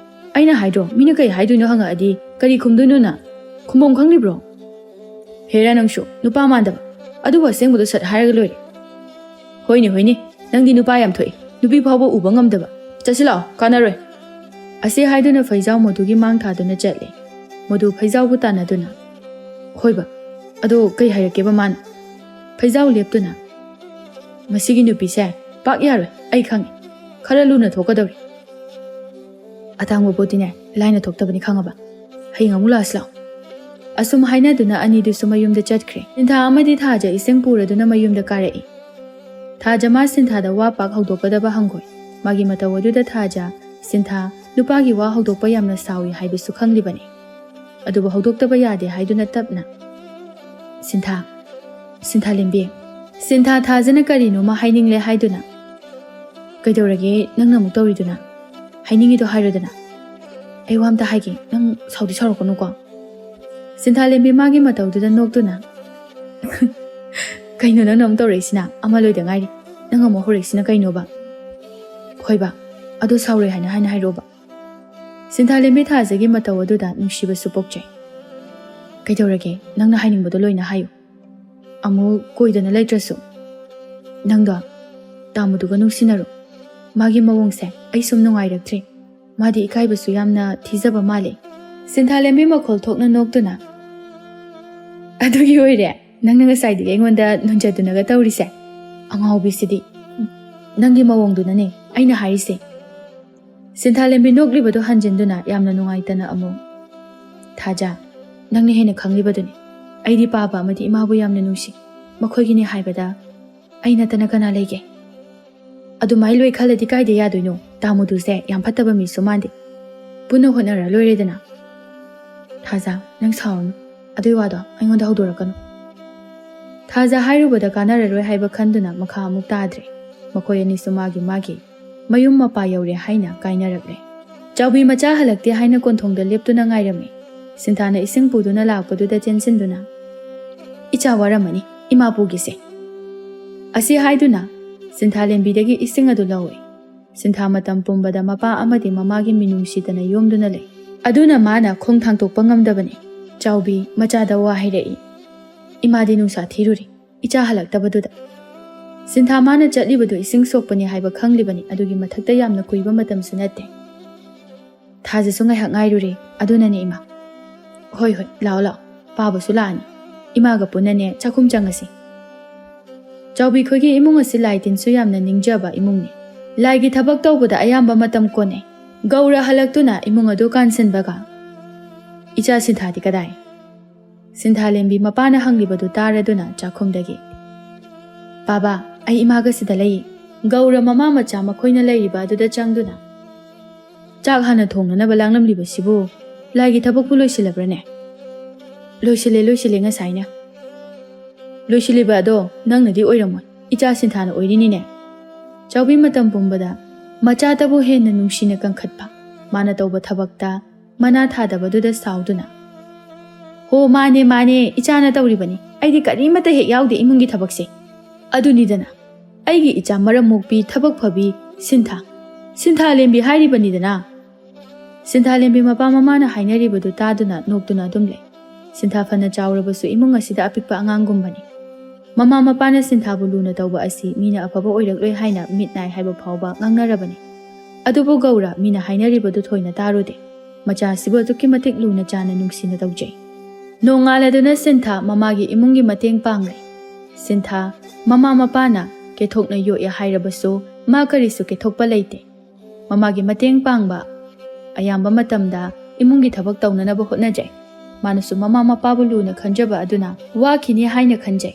ꯑꯩꯅ ꯍꯥꯏꯗ꯭ꯔꯣ, ꯃꯤꯅ ꯀꯩ ꯍꯥꯏꯗꯣꯏꯅꯣ ꯍꯪꯉꯛꯑꯗꯤ ꯀꯔꯤ ꯈꯨꯝꯗꯣꯏꯅꯣꯅ? ꯈꯨꯝꯐꯝ ꯈꯪꯂꯤꯕ꯭ꯔꯣ? ꯍꯦꯔꯥ ꯅꯪꯁꯨ, ꯅꯨꯄꯥ ꯃꯥꯟꯗꯕ꯫ ꯑꯗꯨꯕꯨ ꯑꯁꯦꯡꯕꯗꯣ ꯁꯠ ꯍꯥꯏꯔꯒ ꯂꯣꯏꯔꯦ꯫ "ꯍꯣꯏꯅꯦ, ꯍꯣꯏꯅꯦ, ꯅꯪꯗꯤ ꯅꯨꯄꯥ ꯌꯥꯝ ꯊꯣꯛꯏ, ꯅꯨꯄꯤ ꯐꯥꯎꯕ ꯎꯕ ꯉꯝꯗꯕ꯫ ꯆꯠꯁꯤ ꯂꯥꯛꯑꯣ, ꯀꯥꯟꯅꯔꯣꯏ"꯫ ꯑꯁꯤ ꯍꯥꯏꯗꯨꯅ ꯐꯩꯖꯥꯎ ꯃꯗꯨꯒꯤ ꯃꯥꯡ ꯊꯥꯗꯨꯅ ꯆꯠꯂꯦ꯫ ꯃꯗꯨ ꯐꯩꯖꯥꯎꯕꯨ ꯇꯥꯟꯅꯗꯨꯅ, "ꯍꯣꯏꯕ, ꯑꯗꯣ ꯀꯩ ꯍꯥꯏꯔꯛꯀꯦꯕ ꯃꯥꯅ?" ꯐꯩꯖꯥꯎ ꯂꯦꯞꯇꯨꯅ, "ꯃꯁꯤꯒꯤ ꯅꯨꯄꯤꯁꯦ ꯄꯥꯛ ꯌꯥꯔꯣꯏ, ꯑꯩ ꯈꯪꯉꯦ꯫ ꯈꯔ ꯂꯨꯅ ꯊꯣꯛꯀꯗꯧꯔꯤ꯫ ꯑꯇꯥꯡꯕ ꯄꯣꯠꯇꯤꯅꯦ ꯂꯥꯏꯅ ꯊꯣꯛꯇꯕꯅꯤ, ꯈꯪꯉꯕ? ꯍꯌꯦꯡ ꯑꯃꯨꯛ ꯂꯥꯛꯑꯁꯤ ꯂꯥꯛꯑꯣ"꯫ ꯑꯁꯨꯝ ꯍꯥꯏꯅꯗꯨꯅ ꯑꯅꯤꯗꯨꯁꯨ ꯃꯌꯨꯝꯗ ꯆꯠꯈ꯭ꯔꯦ꯫ ꯁꯤꯟꯊꯥ ꯑꯃꯗꯤ ꯊꯥꯖ ꯏꯁꯤꯡ ꯄꯨꯔꯗꯨꯅ ꯃꯌꯨꯝꯗ ꯀꯥꯔꯛꯏ꯫ ꯊꯥꯖ ꯃꯥ ꯁꯤꯟꯊꯥꯗ ꯋꯥ ꯄꯥꯛ ꯍꯧꯗꯣꯛꯀꯗꯕ ꯍꯪꯈꯣꯏ꯫ ꯃꯥꯒꯤ ꯃꯇꯧ ꯑꯗꯨꯗ ꯊꯥꯖ ꯁꯤꯟꯊꯥ ꯅꯨꯄꯥꯒꯤ ꯋꯥ ꯍꯧꯗꯣꯛꯄ ꯌꯥꯝꯅ ꯁꯥꯎꯏ ꯍꯥꯏꯕꯁꯨ ꯈꯪꯂꯤꯕꯅꯤ꯫ ꯑꯗꯨꯕꯨ ꯍꯧꯗꯣꯛꯇꯕ ꯌꯥꯗꯦ ꯍꯥꯏꯗꯨꯅ ꯇꯞꯅ, "ꯁꯤꯟꯊꯥ, ꯁꯤꯟꯊꯥꯂꯦꯝꯕꯤ꯫" ꯁꯤꯟꯊꯥ ꯊꯥꯖꯅ ꯀꯔꯤꯅꯣꯃ ꯍꯥꯏꯅꯤꯡꯂꯦ ꯍꯥꯏꯗꯨꯅ, "ꯀꯩꯗꯧꯔꯒꯦ ꯅꯪꯅ ꯑꯃꯨꯛ ꯇꯧꯔꯤꯗꯨꯅ? ꯍꯥꯏꯅꯤꯡꯉꯤꯗꯣ ꯍꯥꯏꯔꯣꯗꯅ꯫ ꯑꯩ ꯋꯥ ꯑꯝꯇ ꯍꯥꯏꯒꯦ, ꯅꯪ ꯁꯥꯎꯗꯤ ꯁꯥꯎꯔꯛꯀꯅꯨꯀꯣ꯫" ꯁꯤꯟꯊꯥꯂꯦꯝꯕꯤ ꯃꯥꯒꯤ ꯃꯇꯧꯗꯨꯗ ꯅꯣꯛꯇꯨꯅ, "ꯀꯩꯅꯣ ꯅꯪꯅ ꯑꯃꯨꯛ ꯇꯧꯔꯛꯏꯁꯤꯅ? ꯑꯃ ꯂꯣꯏꯗ ꯉꯥꯏꯔꯤ꯫ ꯅꯪ ꯑꯃꯨꯛ ꯍꯧꯔꯛꯏꯁꯤꯅ ꯀꯩꯅꯣꯕ?" "ꯍꯣꯏꯕ, ꯑꯗꯣ ꯁꯥꯎꯔꯣꯏ ꯍꯥꯏꯅ ꯍꯥꯏꯅ ꯍꯥꯏꯔꯛꯑꯣꯕ꯫" ꯁꯤꯟꯊꯥꯂꯦꯝꯕꯤ ꯊꯥꯖꯒꯤ ꯃꯇꯧ ꯑꯗꯨꯗ ꯅꯨꯡꯁꯤꯕꯁꯨ ꯄꯣꯛꯆꯩ꯫ "ꯀꯩꯗꯧꯔꯒꯦ? ꯅꯪꯅ ꯍꯥꯏꯅꯤꯡꯕꯗꯣ ꯂꯣꯏꯅ ꯍꯥꯏꯌꯨ꯫ ꯑꯃꯨꯛ ꯀꯣꯏꯗꯅ ꯂꯩꯇ꯭ꯔꯁꯨ꯫ ꯅꯪꯗꯣ ꯇꯥꯃꯨꯗꯨꯒ ꯅꯨꯡꯁꯤꯅꯔꯣ꯫ ꯃꯥꯒꯤ ꯃꯑꯣꯡꯁꯦ ꯑꯩ ꯁꯨꯝ ꯅꯨꯡꯉꯥꯏꯔꯛꯇ꯭ꯔꯦ꯫ ꯃꯥꯗꯤ ꯏꯀꯥꯏꯕꯁꯨ ꯌꯥꯝꯅ ꯊꯤꯖꯕ ꯃꯥꯜꯂꯦ꯫" ꯁꯤꯟꯊꯥꯂꯦꯝꯕꯤ ꯃꯈꯣꯜ ꯊꯣꯛꯅ ꯅꯣꯛꯇꯨꯅ, "ꯑꯗꯨꯒꯤ ꯑꯣꯏꯔꯦ ꯅꯪꯅ ꯉꯁꯥꯏꯗꯒꯤ ꯑꯩꯉꯣꯟꯗ ꯅꯣꯟꯖꯗꯨꯅꯒ ꯇꯧꯔꯤꯁꯦ? ꯑꯉꯥꯎꯕꯤꯁꯤꯗꯤ꯫ ꯅꯪꯒꯤ ꯃꯑꯣꯡꯗꯨꯅꯅꯦ ꯑꯩꯅ ꯍꯥꯏꯔꯤꯁꯦ꯫" ꯁꯤꯟꯊꯥꯂꯦꯝꯕꯤ ꯅꯣꯛꯂꯤꯕꯗꯨ ꯍꯟꯖꯤꯟꯗꯨꯅ ꯌꯥꯝꯅ ꯅꯨꯡꯉꯥꯏꯇꯅ ꯑꯃꯨꯛ, "ꯊꯥꯖ, ꯅꯪꯅ ꯍꯦꯟꯅ ꯈꯪꯂꯤꯕꯗꯨꯅꯤ꯫ ꯑꯩꯗꯤ ꯄꯥꯕ ꯑꯃꯗꯤ ꯏꯃꯥꯕꯨ ꯌꯥꯝꯅ ꯅꯨꯡꯁꯤ꯫ ꯃꯈꯣꯏꯒꯤꯅꯤ ꯍꯥꯏꯕꯗ ꯑꯩ ꯅꯠꯇꯅ ꯀꯅꯥ ꯂꯩꯒꯦ? ꯑꯗꯨꯃꯥꯏ ꯂꯣꯏ ꯈꯜꯂꯗꯤ ꯀꯥꯏꯗ ꯌꯥꯗꯣꯏꯅꯣ? ꯇꯥꯃꯨꯗꯨꯁꯦ ꯌꯥꯝ ꯐꯠꯇꯕ ꯃꯤꯁꯨ ꯃꯥꯟꯗꯦ꯫ ꯄꯨꯟꯅ ꯍꯣꯠꯅꯔ ꯂꯣꯏꯔꯦꯗꯅ꯫" "ꯊꯥꯖ, ꯅꯪ ꯁꯥꯎꯔꯅꯨ꯫ ꯑꯗꯨꯏ ꯋꯥꯗꯣ ꯑꯩꯉꯣꯟꯗ ꯍꯧꯗꯣꯔꯛꯀꯅꯨ꯫" ꯊꯥꯖ ꯍꯥꯏꯔꯨꯕꯗ ꯀꯥꯟꯅꯔꯔꯣꯏ ꯍꯥꯏꯕ ꯈꯟꯗꯨꯅ ꯃꯈꯥ ꯑꯃꯨꯛ ꯇꯥꯗ꯭ꯔꯦ꯫ ꯃꯈꯣꯏ ꯑꯅꯤꯁꯨ ꯃꯥꯒꯤ ꯃꯥꯒꯤ ꯃꯌꯨꯝ ꯃꯄꯥ ꯌꯧꯔꯦ ꯍꯥꯏꯅ ꯀꯥꯏꯅꯔꯛꯂꯦ꯫ ꯆꯥꯎꯕꯤ ꯃꯆꯥ ꯍꯜꯂꯛꯇꯦ ꯍꯥꯏꯅ ꯀꯣꯟꯊꯣꯡꯗ ꯂꯦꯞꯇꯨꯅ ꯉꯥꯏꯔꯝꯃꯤ꯫ ꯁꯤꯟꯊꯥꯅ ꯏꯁꯤꯡ ꯄꯨꯗꯨꯅ ꯂꯥꯛꯄꯗꯨꯗ ꯆꯦꯟꯁꯤꯟꯗꯨꯅ, "ꯏꯆꯥ ꯋꯥꯔꯝꯃꯅꯤ, ꯏꯃꯥ ꯄꯨꯒꯦꯁꯦ꯫" ꯑꯁꯤ ꯍꯥꯏꯗꯨꯅ ꯁꯤꯟꯊꯥ ꯂꯦꯝꯕꯤꯗꯒꯤ ꯏꯁꯤꯡ ꯑꯗꯨ ꯂꯧꯏ꯫ ꯁꯤꯟꯊꯥ ꯃꯇꯝ ꯄꯨꯝꯕꯗ ꯃꯄꯥ ꯑꯃꯗꯤ ꯃꯃꯥꯒꯤ ꯃꯤꯅꯨꯡꯁꯤꯗꯅ ꯌꯣꯝꯗꯨꯅ ꯂꯩ꯫ ꯑꯗꯨꯅ ꯃꯥꯅ ꯈꯣꯡ ꯊꯥꯡꯇꯣꯛꯄ ꯉꯝꯗꯕꯅꯤ꯫ ꯆꯥꯎꯕꯤ ꯃꯆꯥꯗ ꯋꯥ ꯍꯥꯏꯔꯛꯏ꯫ ꯏꯃꯥꯗꯤ ꯅꯨꯡꯁꯥ ꯊꯤꯔꯨꯔꯤ, ꯏꯆꯥ ꯍꯜꯂꯛꯇꯕꯗꯨꯗ꯫ ꯁꯤꯟꯊꯥ ꯃꯥꯅ ꯆꯠꯂꯤꯕꯗꯨ ꯏꯁꯤꯡ ꯁꯣꯛꯄꯅꯤ ꯍꯥꯏꯕ ꯈꯪꯂꯤꯕꯅꯤ, ꯑꯗꯨꯒꯤ ꯃꯊꯛꯇ ꯌꯥꯝꯅ ꯀꯨꯏꯕ ꯃꯇꯝꯁꯨ ꯅꯠꯇꯦ꯫ ꯊꯥꯖꯁꯨ ꯉꯥꯏꯍꯥꯛ ꯉꯥꯏꯔꯨꯔꯦ, ꯑꯗꯨꯅꯅꯦ ꯏꯃꯥ꯫ ꯍꯣꯏ, ꯍꯣꯏ, ꯂꯥꯛꯑꯣ, ꯂꯥꯛꯑꯣ, ꯄꯥꯕꯁꯨ ꯂꯥꯛꯑꯅꯤ꯫ ꯏꯃꯥꯒ ꯄꯨꯟꯅꯅꯦ ꯆꯥꯛꯈꯨꯝ ꯆꯪꯉꯁꯤ꯫ ꯆꯥꯎꯕꯤ ꯈꯣꯏꯒꯤ ꯏꯃꯨꯡ ꯑꯁꯤ ꯂꯥꯏ ꯇꯤꯟꯁꯨ ꯌꯥꯝꯅ ꯅꯤꯡꯖꯕ ꯏꯃꯨꯡꯅꯤ꯫ ꯂꯥꯏꯒꯤ ꯊꯕꯛ ꯇꯧꯕꯗ ꯑꯌꯥꯝꯕ ꯃꯇꯝ ꯀꯣꯟꯅꯩ꯫ ꯒꯧꯔ ꯍꯜꯂꯛꯇꯨꯅ ꯏꯃꯨꯡ ꯑꯗꯨ ꯀꯥꯟꯁꯤꯟꯕꯒ, "ꯏꯆꯥ ꯁꯤꯟꯊꯥꯗꯤ ꯀꯗꯥꯏ?" ꯁꯤꯟꯊꯥ ꯂꯦꯝꯕꯤ ꯃꯄꯥꯅ ꯍꯪꯂꯤꯕꯗꯨ ꯇꯥꯔꯗꯨꯅ ꯆꯥꯛꯈꯨꯝꯗꯒꯤ, "ꯄꯥꯕ, ꯑꯩ ꯏꯃꯥꯒ ꯁꯤꯗ ꯂꯩꯌꯦ꯫" ꯒꯧꯔ ꯃꯃꯥ ꯃꯆꯥ ꯃꯈꯣꯏꯅ ꯂꯩꯔꯤꯕ ꯑꯗꯨꯗ ꯆꯪꯗꯨꯅ, ꯆꯥꯛ ꯍꯥꯟꯅ ꯊꯣꯡꯅꯅꯕ ꯂꯥꯡꯂꯝꯂꯤꯕꯁꯤꯕꯨ ꯂꯥꯏꯒꯤ ꯊꯕꯛꯄꯨ ꯂꯣꯏꯁꯤꯜꯂꯕ꯭ꯔꯅꯦ? ꯂꯣꯏꯁꯤꯜꯂꯦ, ꯂꯣꯏꯁꯤꯜꯂꯦ ꯉꯁꯥꯏꯅ꯫ ꯂꯣꯏꯁꯤꯜꯂꯤꯕ ꯑꯗꯣ ꯅꯪꯅꯗꯤ ꯑꯣꯏꯔꯝꯃꯣꯏ, ꯏꯆꯥ ꯁꯤꯟꯊꯥꯅ ꯑꯣꯏꯔꯤꯅꯤꯅꯦ꯫ ꯆꯥꯎꯕꯤ ꯃꯇꯝ ꯄꯨꯝꯕꯗ ꯃꯆꯥꯇꯕꯨ ꯍꯦꯟꯅ ꯅꯨꯡꯁꯤꯅ ꯀꯟꯈꯠꯄ, ꯃꯥꯅ ꯇꯧꯕ ꯊꯕꯛꯇ ꯃꯅꯥ ꯊꯥꯗꯕꯗꯨꯗ ꯁꯥꯎꯗꯨꯅ, "ꯍꯣ, ꯃꯥꯅꯦ, ꯃꯥꯅꯦ, ꯏꯆꯥꯅ ꯇꯧꯔꯤꯕꯅꯤ, ꯑꯩꯗꯤ ꯀꯔꯤꯃꯠꯇ ꯍꯦꯛ ꯌꯥꯎꯗꯦ ꯏꯃꯨꯡꯒꯤ ꯊꯕꯛꯁꯦ꯫ ꯑꯗꯨꯅꯤꯗꯅ ꯑꯩꯒꯤ ꯏꯆꯥ ꯃꯔꯝ ꯃꯣꯛꯄꯤ ꯊꯕꯛ ꯐꯕꯤ ꯁꯤꯟꯊꯥ, ꯁꯤꯟꯊꯥ ꯂꯦꯝꯕꯤ ꯍꯥꯏꯔꯤꯕꯅꯤꯗꯅ"꯫ ꯁꯤꯟꯊꯥ ꯂꯦꯝꯕꯤ ꯃꯄꯥ ꯃꯃꯥꯅ ꯍꯥꯏꯅꯔꯤꯕꯗꯨ ꯇꯥꯗꯨꯅ ꯅꯣꯛꯇꯨꯅ ꯑꯗꯨꯝ ꯂꯩ꯫ ꯁꯤꯟꯊꯥ ꯐꯅ ꯆꯥꯎꯔꯕꯁꯨ ꯏꯃꯨꯡ ꯑꯁꯤꯗ ꯑꯄꯤꯛꯄ ꯑꯉꯥꯡꯒꯨꯝꯕꯅꯤ꯫ ꯃꯃꯥ ꯃꯄꯥꯅ ꯁꯤꯟꯊꯥꯕꯨ ꯂꯨꯅ ꯇꯧꯕ ꯑꯁꯤ ꯃꯤꯅ ꯑꯐꯕ ꯑꯣꯏꯔꯛꯂꯣꯏ ꯍꯥꯏꯅ ꯃꯤꯠ ꯅꯥꯏ ꯍꯥꯏꯕ ꯐꯥꯎꯕ ꯉꯥꯡꯅꯔꯕꯅꯤ꯫ ꯑꯗꯨꯕꯨ ꯒꯧꯔ ꯃꯤꯅ ꯍꯥꯏꯅꯔꯤꯕꯗꯨ ꯊꯣꯏꯅ ꯇꯥꯔꯨꯗꯦ꯫ ꯃꯆꯥ ꯑꯁꯤꯕꯨ ꯑꯗꯨꯛꯀꯤ ꯃꯇꯤꯛ ꯂꯨꯅ ꯆꯥꯟꯅ ꯅꯨꯡꯁꯤꯅ ꯇꯧꯖꯩ꯫ ꯅꯣꯡꯉꯥꯜꯂꯗꯨꯅ ꯁꯤꯟꯊꯥ ꯃꯃꯥꯒꯤ ꯏꯃꯨꯡꯒꯤ ꯃꯇꯦꯡ ꯄꯥꯡꯂꯦ꯫ ꯁꯤꯟꯊꯥ ꯃꯃꯥ ꯃꯄꯥꯅ ꯀꯦꯊꯣꯛꯅ ꯌꯣꯛꯑꯦ ꯍꯥꯏꯔꯕꯁꯨ ꯃꯥ ꯀꯔꯤꯁꯨ ꯀꯦꯊꯣꯛꯄ ꯂꯩꯇꯦ꯫ ꯃꯃꯥꯒꯤ ꯃꯇꯦꯡ ꯄꯥꯡꯕ ꯑꯌꯥꯝꯕ ꯃꯇꯝꯗ ꯏꯃꯨꯡꯒꯤ ꯊꯕꯛ ꯇꯧꯅꯅꯕ ꯍꯣꯠꯅꯖꯩ꯫ ꯃꯥꯅꯁꯨ ꯃꯃꯥ ꯃꯄꯥꯕꯨ ꯂꯨꯅ ꯈꯟꯖꯕ ꯑꯗꯨꯅ ꯋꯥꯈꯤꯅꯤ ꯍꯥꯏꯅ ꯈꯟꯖꯩ꯫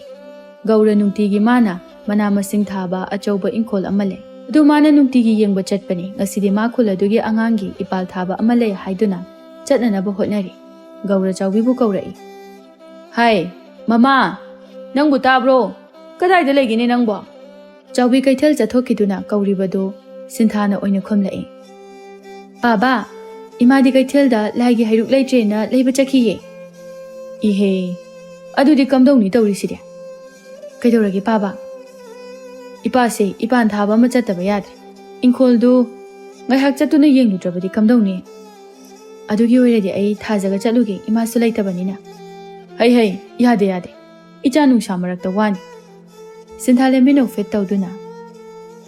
ꯒꯧꯔ ꯅꯨꯡꯇꯤꯒꯤ ꯃꯥꯅ ꯃꯅꯥ ꯃꯁꯤꯡ ꯊꯥꯕ ꯑꯆꯧꯕ ꯏꯪꯈꯣꯜ ꯑꯃ ꯂꯩ꯫ ꯑꯗꯨ ꯃꯥꯅ ꯅꯨꯡꯇꯤꯒꯤ ꯌꯦꯡꯕ ꯆꯠꯄꯅꯤ꯫ ꯉꯁꯤꯗꯤ ꯃꯥ ꯈꯨꯜ ꯑꯗꯨꯒꯤ ꯑꯉꯥꯡꯒꯤ ꯏꯄꯥꯜ ꯊꯥꯕ ꯑꯃ ꯂꯩ ꯍꯥꯏꯗꯨꯅ ꯆꯠꯅꯅꯕ ꯍꯣꯠꯅꯔꯤ꯫ ꯒꯧꯔ ꯆꯥꯎꯕꯤꯕꯨ ꯀꯧꯔꯛꯏ꯫ "ꯍꯥꯏ, ꯃꯃꯥ, ꯅꯪꯕꯨ ꯇꯥꯕ꯭ꯔꯣ? ꯀꯗꯥꯏꯗ ꯂꯩꯒꯦꯅꯦ ꯅꯪꯕꯣ?" ꯆꯥꯎꯕꯤ ꯀꯩꯊꯦꯜ ꯆꯠꯊꯣꯛꯈꯤꯗꯨꯅ ꯀꯧꯔꯤꯕꯗꯨ ꯁꯤꯟꯊꯥꯅ ꯑꯣꯏꯅ ꯈꯨꯝꯂꯛꯏ꯫ "ꯄꯥꯕ, ꯏꯃꯥꯗꯤ ꯀꯩꯊꯦꯜꯗ ꯂꯥꯏꯒꯤ ꯍꯩꯔꯨꯛ ꯂꯩꯇ꯭ꯔꯦꯅ ꯂꯩꯕ ꯆꯠꯈꯤꯌꯦ꯫" "ꯏꯍꯦ, ꯑꯗꯨꯗꯤ ꯀꯝꯗꯧꯅꯤ ꯇꯧꯔꯤꯁꯤꯗꯤ?" "ꯀꯩꯗꯧꯔꯒꯦ ꯄꯥꯕ?" "ꯏꯄꯥꯁꯦ ꯏꯄꯥꯟ ꯊꯥꯕ ꯑꯃ ꯆꯠꯇꯕ ꯌꯥꯗ꯭ꯔꯦ꯫ ꯏꯪꯈꯣꯜꯗꯨ ꯉꯥꯏꯍꯥꯛ ꯆꯠꯇꯨꯅ ꯌꯦꯡꯂꯨꯗ꯭ꯔꯕꯗꯤ ꯀꯝꯗꯧꯅꯤ? ꯑꯗꯨꯒꯤ ꯑꯣꯏꯔꯗꯤ ꯑꯩ ꯊꯥꯖꯒ ꯆꯠꯂꯨꯒꯦ, ꯏꯃꯥꯁꯨ ꯂꯩꯇꯕꯅꯤꯅ꯫" "ꯍꯩ ꯍꯩ, ꯌꯥꯗꯦ ꯌꯥꯗꯦ, ꯏꯆꯥ ꯅꯨꯡꯁꯥ ꯃꯔꯛꯇ ꯋꯥꯅꯤ꯫" ꯁꯤꯟꯊꯥ ꯂꯦꯝꯕꯤ ꯅꯣꯛꯐꯦꯠ ꯇꯧꯗꯨꯅ,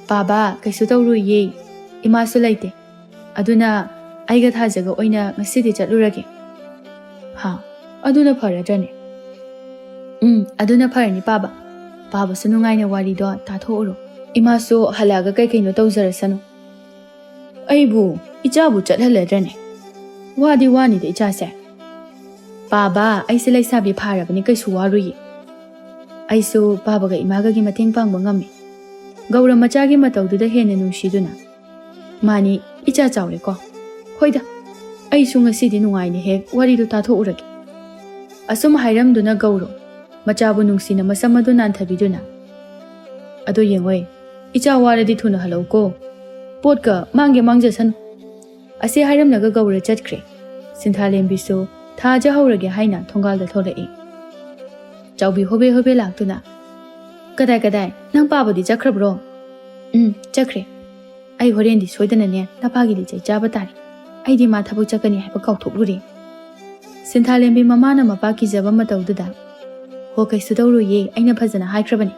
"ꯄꯥꯕ, ꯀꯩꯁꯨ ꯇꯧꯔꯣꯏꯌꯦ, ꯏꯃꯥꯁꯨ ꯂꯩꯇꯦ꯫ ꯑꯗꯨꯅ ꯑꯩꯒ ꯊꯥꯖꯒ ꯑꯣꯏꯅ ꯉꯁꯤꯗꯤ ꯆꯠꯂꯨꯔꯒꯦ꯫" "ꯍꯥ, ꯑꯗꯨꯅ ꯐꯔꯗ꯭ꯔꯅꯦ?" "ꯎꯝ, ꯑꯗꯨꯅ ꯐꯔꯅꯤ ꯄꯥꯕ꯫ ꯄꯥꯕꯁꯨ ꯅꯨꯡꯉꯥꯏꯅ ꯋꯥꯔꯤꯗꯣ ꯇꯥꯊꯣꯛꯎꯔꯣ꯫ ꯏꯃꯥꯁꯨ ꯍꯜꯂꯛꯑꯒ ꯀꯩ ꯀꯩꯅꯣ ꯇꯧꯖꯔꯁꯅꯨ꯫ ꯑꯩꯕꯨ ꯏꯆꯥꯕꯨ ꯆꯠꯍꯜꯂꯗ꯭ꯔꯅꯦ? ꯋꯥꯗꯤ ꯋꯥꯅꯤꯗ ꯏꯆꯥꯁꯦ꯫" "ꯄꯥꯕ, ꯑꯩꯁꯦ ꯂꯩꯁꯥꯕꯤ ꯐꯥꯔꯕꯅꯤ, ꯀꯩꯁꯨ ꯋꯥꯔꯨꯏꯌꯦ꯫ ꯑꯩꯁꯨ ꯄꯥꯕꯒ ꯏꯃꯥꯒꯒꯤ ꯃꯇꯦꯡ ꯄꯥꯡꯕ ꯉꯝꯃꯤ꯫" ꯒꯧꯔ ꯃꯆꯥꯒꯤ ꯃꯇꯧꯗꯨꯗ ꯍꯦꯟꯅ ꯅꯨꯡꯁꯤꯗꯨꯅ, "ꯃꯥꯅꯤ, ꯏꯆꯥ ꯆꯥꯎꯔꯦꯀꯣ, "ꯍꯣꯏꯗ, ꯑꯩꯁꯨ ꯉꯁꯤꯗꯤ ꯅꯨꯡꯉꯥꯏꯅ ꯍꯦꯛ ꯋꯥꯔꯤꯗꯨ ꯇꯥꯊꯣꯛꯎꯔꯒꯦ"꯫ ꯑꯁꯨꯝ ꯍꯥꯏꯔꯝꯗꯨꯅ ꯒꯧꯔꯣ ꯃꯆꯥꯕꯨ ꯅꯨꯡꯁꯤꯅ ꯃꯁꯝ ꯑꯗꯨ ꯅꯥꯟꯊꯕꯤꯗꯨꯅ, "ꯑꯗꯣ ꯌꯦꯡꯉꯣꯏ, ꯏꯆꯥ ꯋꯥꯔꯗꯤ ꯊꯨꯅ ꯍꯜꯂꯛꯎꯀꯣ꯫ ꯄꯣꯠꯀ ꯃꯥꯡꯒꯦ ꯃꯥꯡꯖꯁꯅꯨ"꯫ ꯑꯁꯤ ꯍꯥꯏꯔꯝꯂꯒ ꯒꯧꯔ ꯆꯠꯈ꯭ꯔꯦ꯫ ꯁꯤꯟꯊꯥꯂꯦꯝꯕꯤꯁꯨ ꯊꯥꯖꯍꯧꯔꯒꯦ ꯍꯥꯏꯅ ꯊꯣꯡꯒꯥꯜꯗ ꯊꯣꯛꯂꯛꯏ꯫ ꯆꯥꯎꯕꯤ ꯍꯣꯕꯦ ꯍꯣꯕꯦ ꯂꯥꯛꯇꯨꯅ, "ꯀꯗꯥꯏ ꯀꯗꯥꯏ, ꯅꯪ ꯄꯥꯕꯗꯤ ꯆꯠꯈ꯭ꯔꯕ꯭ꯔꯣ?" "ꯎꯝ, ꯆꯠꯈ꯭ꯔꯦ꯫ ꯑꯩ ꯍꯣꯔꯦꯟꯗꯤ ꯁꯣꯏꯗꯅꯅꯦ ꯅꯄꯥꯒꯤ ꯂꯤꯆꯩ ꯆꯥꯕ ꯇꯥꯔꯦ꯫ ꯑꯩꯗꯤ ꯃꯥ ꯊꯕꯛ ꯆꯠꯀꯅꯤ ꯍꯥꯏꯕ ꯀꯥꯎꯊꯣꯛꯂꯨꯔꯦ"꯫ ꯁꯤꯟꯊꯥꯂꯦꯝꯕꯤ ꯃꯃꯥꯅ ꯃꯄꯥ ꯀꯤꯖꯕ ꯃꯇꯧꯗꯨꯗ, "ꯍꯣ, ꯀꯩꯁꯨ ꯇꯧꯔꯣꯏꯌꯦ, ꯑꯩꯅ ꯐꯖꯅ ꯍꯥꯏꯈ꯭ꯔꯕꯅꯤ"꯫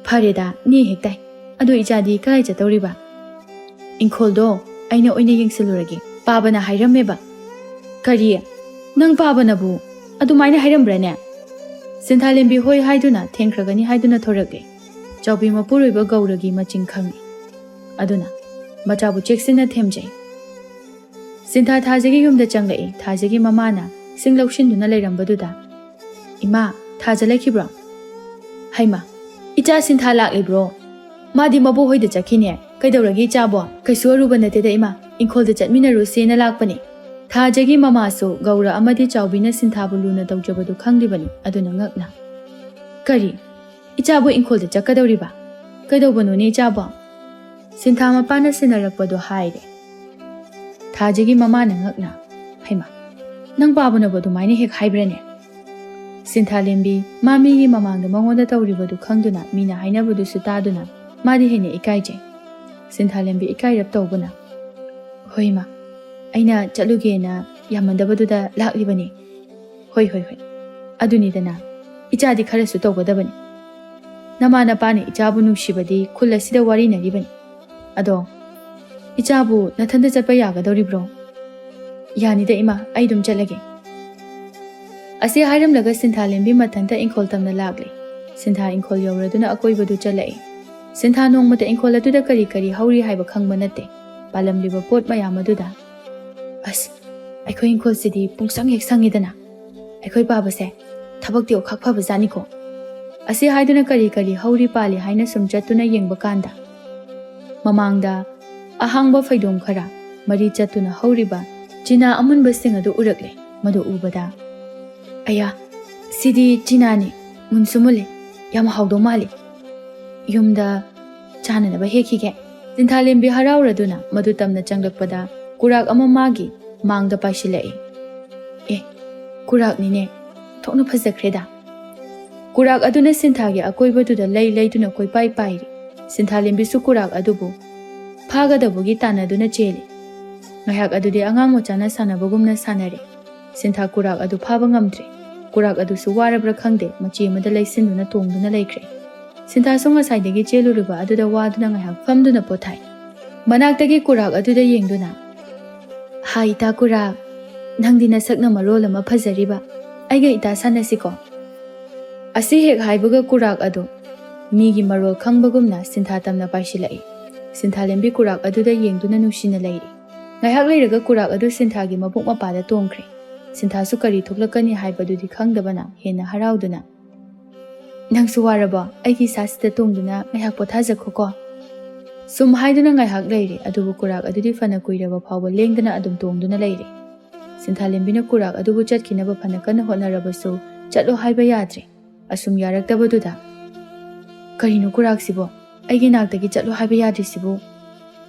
"ꯐꯔꯦꯗ, ꯅꯦ ꯍꯦꯛ ꯇꯥꯏ꯫ ꯑꯗꯣ ꯏꯆꯥꯗꯤ ꯀꯗꯥꯏ ꯆꯠꯇꯧꯔꯤꯕ?" "ꯏꯪꯈꯣꯜꯗꯣ ꯑꯩꯅ ꯑꯣꯏꯅ ꯌꯦꯡꯁꯤꯜꯂꯨꯔꯒꯦ, ꯄꯥꯕꯅ ꯍꯥꯏꯔꯝꯃꯦꯕ"꯫ "ꯀꯔꯤ? ꯅꯪ ꯄꯥꯕꯅꯕꯨ ꯑꯗꯨꯃꯥꯏꯅ ꯍꯥꯏꯔꯝꯕ꯭ꯔꯅꯦ?" ꯁꯤꯟꯊꯥꯂꯦꯝꯕꯤ ꯍꯣꯏ ꯍꯥꯏꯗꯨꯅ ꯊꯦꯡꯈ꯭ꯔꯒꯅꯤ ꯍꯥꯏꯗꯨꯅ ꯊꯣꯔꯛꯂꯦ꯫ ꯆꯥꯎꯕꯤ ꯃꯄꯨꯔꯣꯏꯕ ꯒꯧꯔꯒꯤ ꯃꯆꯤꯡ ꯈꯪꯉꯤ꯫ ꯑꯗꯨꯅ ꯃꯆꯥꯕꯨ ꯆꯦꯛꯁꯤꯟꯅ ꯊꯦꯝꯖꯩ꯫ ꯁꯤꯟꯊꯥ ꯊꯥꯖꯒꯤ ꯌꯨꯝꯗ ꯆꯪꯂꯛꯏ꯫ ꯊꯥꯖꯒꯤ ꯃꯃꯥꯅ ꯁꯤꯡ ꯂꯧꯁꯤꯟꯗꯨꯅ ꯂꯩꯔꯝꯕꯗꯨꯗ, "ꯏꯃꯥ, ꯊꯥꯖ ꯂꯩꯈꯤꯕ꯭ꯔꯣ?" "ꯍꯩꯃꯥ, ꯏꯆꯥ ꯁꯤꯟꯊꯥ ꯂꯥꯛꯂꯤꯕ꯭ꯔꯣ? ꯃꯥꯗꯤ ꯃꯕꯣꯛ ꯍꯣꯏꯗ ꯆꯠꯈꯤꯅꯦ꯫ ꯀꯩꯗꯧꯔꯒꯦ ꯏꯆꯥꯕꯣ?" "ꯀꯩꯁꯨ ꯑꯔꯨꯕ ꯅꯠꯇꯦꯗ ꯏꯃꯥ, ꯏꯪꯈꯣꯜꯗ ꯆꯠꯃꯤꯟꯅꯔꯨꯁꯦꯅ ꯂꯥꯛꯄꯅꯦ"꯫ ꯊꯥꯖꯒꯤ ꯃꯃꯥꯁꯨ ꯒꯧꯔ ꯑꯃꯗꯤ ꯆꯥꯎꯕꯤꯅ ꯁꯤꯟꯊꯥꯕꯨ ꯂꯨꯅ ꯇꯧꯖꯕꯗꯨ ꯈꯪꯂꯤꯕꯅꯤ꯫ ꯑꯗꯨꯅ ꯉꯛꯅ, "ꯀꯔꯤ? ꯏꯆꯥꯕꯨ ꯏꯪꯈꯣꯜꯗ ꯆꯠꯀꯗꯧꯔꯤꯕ? ꯀꯩꯗꯧꯕꯅꯣꯅꯦ ꯏꯆꯥꯕꯣ?" ꯁꯤꯟꯊꯥ ꯃꯄꯥꯅ ꯁꯤꯟꯅꯔꯛꯄꯗꯨ ꯍꯥꯏꯔꯦ꯫ ꯊꯥꯖꯒꯤ ꯃꯃꯥꯅ ꯉꯛꯅ, "ꯍꯩꯃꯥ, ꯅꯪ ꯄꯥꯕꯅꯕꯨ ꯑꯗꯨꯃꯥꯏꯅ ꯍꯦꯛ ꯍꯥꯏꯕ꯭ꯔꯅꯦ?" ꯁꯤꯟꯊꯥꯂꯦꯝꯕꯤ ꯃꯥ ꯃꯤꯒꯤ ꯃꯃꯥꯡꯗ ꯃꯉꯣꯟꯗ ꯇꯧꯔꯤꯕꯗꯨ ꯈꯪꯗꯨꯅ, ꯃꯤꯅ ꯍꯥꯏꯅꯕꯗꯨꯁꯨ ꯇꯥꯗꯨꯅ, ꯃꯥꯗꯤ ꯍꯦꯟꯅ ꯏꯀꯥꯏꯖꯩ꯫ ꯁꯤꯟꯊꯥꯂꯦꯝꯕꯤ ꯏꯀꯥꯏꯔꯞ ꯇꯧꯕꯅ, "ꯍꯣꯏ ꯏꯃꯥ, ꯑꯩꯅ ꯆꯠꯂꯨꯒꯦꯅ ꯌꯥꯝꯃꯟꯗꯕꯗꯨꯗ ꯂꯥꯛꯂꯤꯕꯅꯤ꯫ ꯍꯣꯏ, ꯍꯣꯏ, ꯍꯣꯏ꯫ ꯑꯗꯨꯅꯤꯗꯅ, ꯏꯆꯥꯗꯤ ꯈꯔꯁꯨ ꯇꯧꯒꯗꯕꯅꯤ꯫ ꯅꯃꯥ ꯅꯄꯥꯅ ꯏꯆꯥꯕꯨ ꯅꯨꯡꯁꯤꯕꯗꯤ ꯈꯨꯜ ꯑꯁꯤꯗ ꯋꯥꯔꯤꯅꯔꯤꯕꯅꯤ꯫ ꯑꯗꯣ, ꯏꯆꯥꯕꯨ ꯅꯊꯟꯇ ꯆꯠꯄ ꯌꯥꯒꯗꯧꯔꯤꯕ꯭ꯔꯣ?" "ꯌꯥꯅꯤꯗ ꯏꯃꯥ, ꯑꯩ ꯑꯗꯨꯝ ꯆꯠꯂꯒꯦ"꯫ ꯑꯁꯤ ꯍꯥꯏꯔꯝꯂꯒ ꯁꯤꯟꯊꯥꯂꯦꯝꯕꯤ ꯃꯊꯟꯇ ꯏꯪꯈꯣꯜ ꯇꯝꯅ ꯂꯥꯛꯂꯦ꯫ ꯁꯤꯟꯊꯥ ꯏꯪꯈꯣꯜ ꯌꯧꯔꯗꯨꯅ ꯑꯀꯣꯏꯕꯗꯨ ꯆꯠꯂꯛꯏ꯫ ꯁꯤꯟꯊꯥ ꯅꯣꯡꯃꯇ ꯏꯪꯈꯣꯜ ꯑꯗꯨꯗ ꯀꯔꯤ ꯀꯔꯤ ꯍꯧꯔꯤ ꯍꯥꯏꯕ ꯈꯪꯕ ꯅꯠꯇꯦ꯫ ꯄꯥꯜꯂꯝꯂꯤꯕ ꯄꯣꯠ ꯃꯌꯥꯝ ꯑꯗꯨꯗ, "ꯑꯁ, ꯑꯩꯈꯣꯏ ꯏꯪꯈꯣꯜꯁꯤꯗꯤ ꯄꯨꯡꯁꯪ ꯍꯦꯛ ꯁꯪꯉꯤꯗꯅ꯫ ꯑꯩꯈꯣꯏ ꯄꯥꯕꯁꯦ ꯊꯕꯛꯇꯤ ꯑꯣꯈꯥꯛ ꯐꯕꯖꯥꯠꯅꯤꯀꯣ"꯫ ꯑꯁꯤ ꯍꯥꯏꯗꯨꯅ ꯀꯔꯤ ꯀꯔꯤ ꯍꯧꯔꯤ ꯄꯥꯜꯂꯤ ꯍꯥꯏꯅ ꯁꯨꯝ ꯆꯠꯇꯨꯅ ꯌꯦꯡꯕ ꯀꯥꯟꯗ, ꯃꯃꯥꯡꯗ ꯑꯍꯥꯡꯕ ꯐꯩꯗꯣꯝ ꯈꯔ, ꯃꯔꯤ ꯆꯠꯇꯨꯅ ꯍꯧꯔꯤꯕ ꯆꯤꯅꯥ ꯑꯃꯨꯟꯕꯁꯤꯡ ꯑꯗꯨ ꯎꯔꯛꯂꯦ꯫ ꯃꯗꯨ ꯎꯕꯗ, "ꯑꯌꯥ, ꯁꯤꯗꯤ ꯆꯤꯅꯥꯅꯤ, ꯃꯨꯟꯁꯨ ꯃꯨꯜꯂꯤ, ꯌꯥꯝ ꯍꯥꯎꯗꯧ ꯃꯥꯜꯂꯤ꯫ ꯌꯨꯝꯗ ꯆꯥꯅꯅꯕ ꯍꯦꯛꯈꯤꯒꯦ꯫" ꯁꯤꯟꯊꯥꯂꯦꯝꯕꯤ ꯍꯔꯥꯎꯔꯗꯨꯅ ꯃꯗꯨ ꯇꯝꯅ ꯆꯪꯂꯛꯄꯗ ꯀꯨꯔꯥꯛ ꯑꯃ ꯃꯥꯒꯤ ꯃꯥꯡꯗ ꯄꯥꯏꯁꯤꯜꯂꯛꯏ꯫ "ꯑꯦ, ꯀꯨꯔꯥꯛꯅꯤꯅꯦ, ꯊꯣꯛꯅ ꯐꯖꯈ꯭ꯔꯦꯗ!" ꯀꯨꯔꯥꯛ ꯑꯗꯨꯅ ꯁꯤꯟꯊꯥꯒꯤ ꯑꯀꯣꯏꯕꯗꯨꯗ ꯂꯩ ꯂꯩꯗꯨꯅ ꯀꯣꯏꯄꯥꯏ ꯄꯥꯏꯔꯤ꯫ ꯁꯤꯟꯊꯥꯂꯦꯝꯕꯤꯁꯨ ꯀꯨꯔꯥꯛ ꯑꯗꯨꯕꯨ ꯐꯥꯒꯗꯕꯒꯤ ꯇꯥꯟꯅꯗꯨꯅ ꯆꯦꯜꯂꯤ꯫ ꯉꯥꯏꯍꯥꯛ ꯑꯗꯨꯗꯤ ꯑꯉꯥꯡ ꯃꯆꯥꯅ ꯁꯥꯟꯅꯕꯒꯨꯝꯅ ꯁꯥꯟꯅꯔꯦ꯫ ꯁꯤꯟꯊꯥ ꯀꯨꯔꯥꯛ ꯑꯗꯨ ꯐꯥꯕ ꯉꯝꯗ꯭ꯔꯦ꯫ ꯀꯨꯔꯥꯛ ꯑꯗꯨꯁꯨ ꯋꯥꯔꯕ꯭ꯔꯥ ꯈꯪꯗꯦ, ꯃꯆꯤ ꯑꯃꯗ ꯂꯩꯁꯤꯟꯗꯨꯅ ꯇꯣꯡꯗꯨꯅ ꯂꯩꯈ꯭ꯔꯦ꯫ ꯁꯤꯟꯊꯥꯁꯨ ꯉꯁꯥꯏꯗꯒꯤ ꯆꯦꯜꯂꯨꯔꯤꯕ ꯑꯗꯨꯗ ꯋꯥꯗꯨꯅ ꯉꯥꯏꯍꯥꯛ ꯐꯝꯗꯨꯅ ꯄꯣꯊꯥꯏ꯫ ꯃꯅꯥꯛꯇꯒꯤ ꯀꯨꯔꯥꯛ ꯑꯗꯨꯗ ꯌꯦꯡꯗꯨꯅ, "ꯍꯥꯏ, ꯏꯇꯥ ꯀꯨꯔꯥꯛ, ꯅꯪꯗꯤ ꯅꯁꯛꯅ ꯃꯔꯣꯜ ꯑꯃ ꯐꯖꯔꯤꯕ, ꯑꯩꯒ ꯏꯇꯥ ꯁꯥꯟꯅꯁꯤꯀꯣ?" ꯑꯁꯤ ꯍꯦꯛ ꯍꯥꯏꯕꯒ ꯀꯨꯔꯥꯛ ꯑꯗꯨ ꯃꯤꯒꯤ ꯃꯔꯣꯜ ꯈꯪꯕꯒꯨꯝꯅ ꯁꯤꯟꯊꯥ ꯇꯝꯅ ꯄꯥꯏꯁꯤꯜꯂꯛꯏ꯫ ꯁꯤꯟꯊꯥꯂꯦꯝꯕꯤ ꯀꯨꯔꯥꯛ ꯑꯗꯨꯗ ꯌꯦꯡꯗꯨꯅ ꯅꯨꯡꯁꯤꯅ ꯂꯩꯔꯤ꯫ ꯉꯥꯏꯍꯥꯛ ꯂꯩꯔꯒ ꯀꯨꯔꯥꯛ ꯑꯗꯨ ꯁꯤꯟꯊꯥꯒꯤ ꯃꯕꯨꯛ ꯃꯄꯥꯗ ꯇꯣꯡꯈ꯭ꯔꯦ꯫ ꯁꯤꯟꯊꯥꯁꯨ ꯀꯔꯤ ꯊꯣꯛꯂꯛꯀꯅꯤ ꯍꯥꯏꯕꯗꯨꯗꯤ ꯈꯪꯗꯕꯅ ꯍꯦꯟꯅ ꯍꯔꯥꯎꯗꯨꯅ, "ꯅꯪꯁꯨ ꯋꯥꯔꯕꯣ? ꯑꯩꯒꯤ ꯏꯁꯥꯁꯤꯗ ꯇꯣꯡꯗꯨꯅ ꯉꯥꯏꯍꯥꯛ ꯄꯣꯊꯥꯖꯈꯣꯀꯣ꯫" ꯁꯨꯝ ꯍꯥꯏꯗꯨꯅ ꯉꯥꯏꯍꯥꯛ ꯂꯩꯔꯦ, ꯑꯗꯨꯕꯨ ꯀꯨꯔꯥꯛ ꯑꯗꯨꯗꯤ ꯐꯅ ꯀꯨꯏꯔꯕ ꯐꯥꯎꯕ ꯂꯦꯡꯗꯅ ꯑꯗꯨꯝ ꯇꯣꯡꯗꯨꯅ ꯂꯩꯔꯦ꯫ ꯁꯤꯟꯊꯥꯂꯦꯝꯕꯤꯅ ꯀꯨꯔꯥꯛ ꯑꯗꯨꯕꯨ ꯆꯠꯈꯤꯅꯕ ꯐꯅ ꯀꯟꯅ ꯍꯣꯠꯅꯔꯕꯁꯨ ꯆꯠꯂꯣ ꯍꯥꯏꯕ ꯌꯥꯗ꯭ꯔꯦ꯫ ꯑꯁꯨꯝ ꯌꯥꯔꯛꯇꯕꯗꯨꯗ, "ꯀꯔꯤꯅꯣ ꯀꯨꯔꯥꯛꯁꯤꯕꯣ? ꯑꯩꯒꯤ ꯅꯥꯛꯇꯒꯤ ꯆꯠꯂꯣ ꯍꯥꯏꯕ ꯌꯥꯗ꯭ꯔꯤꯁꯤꯕꯨ?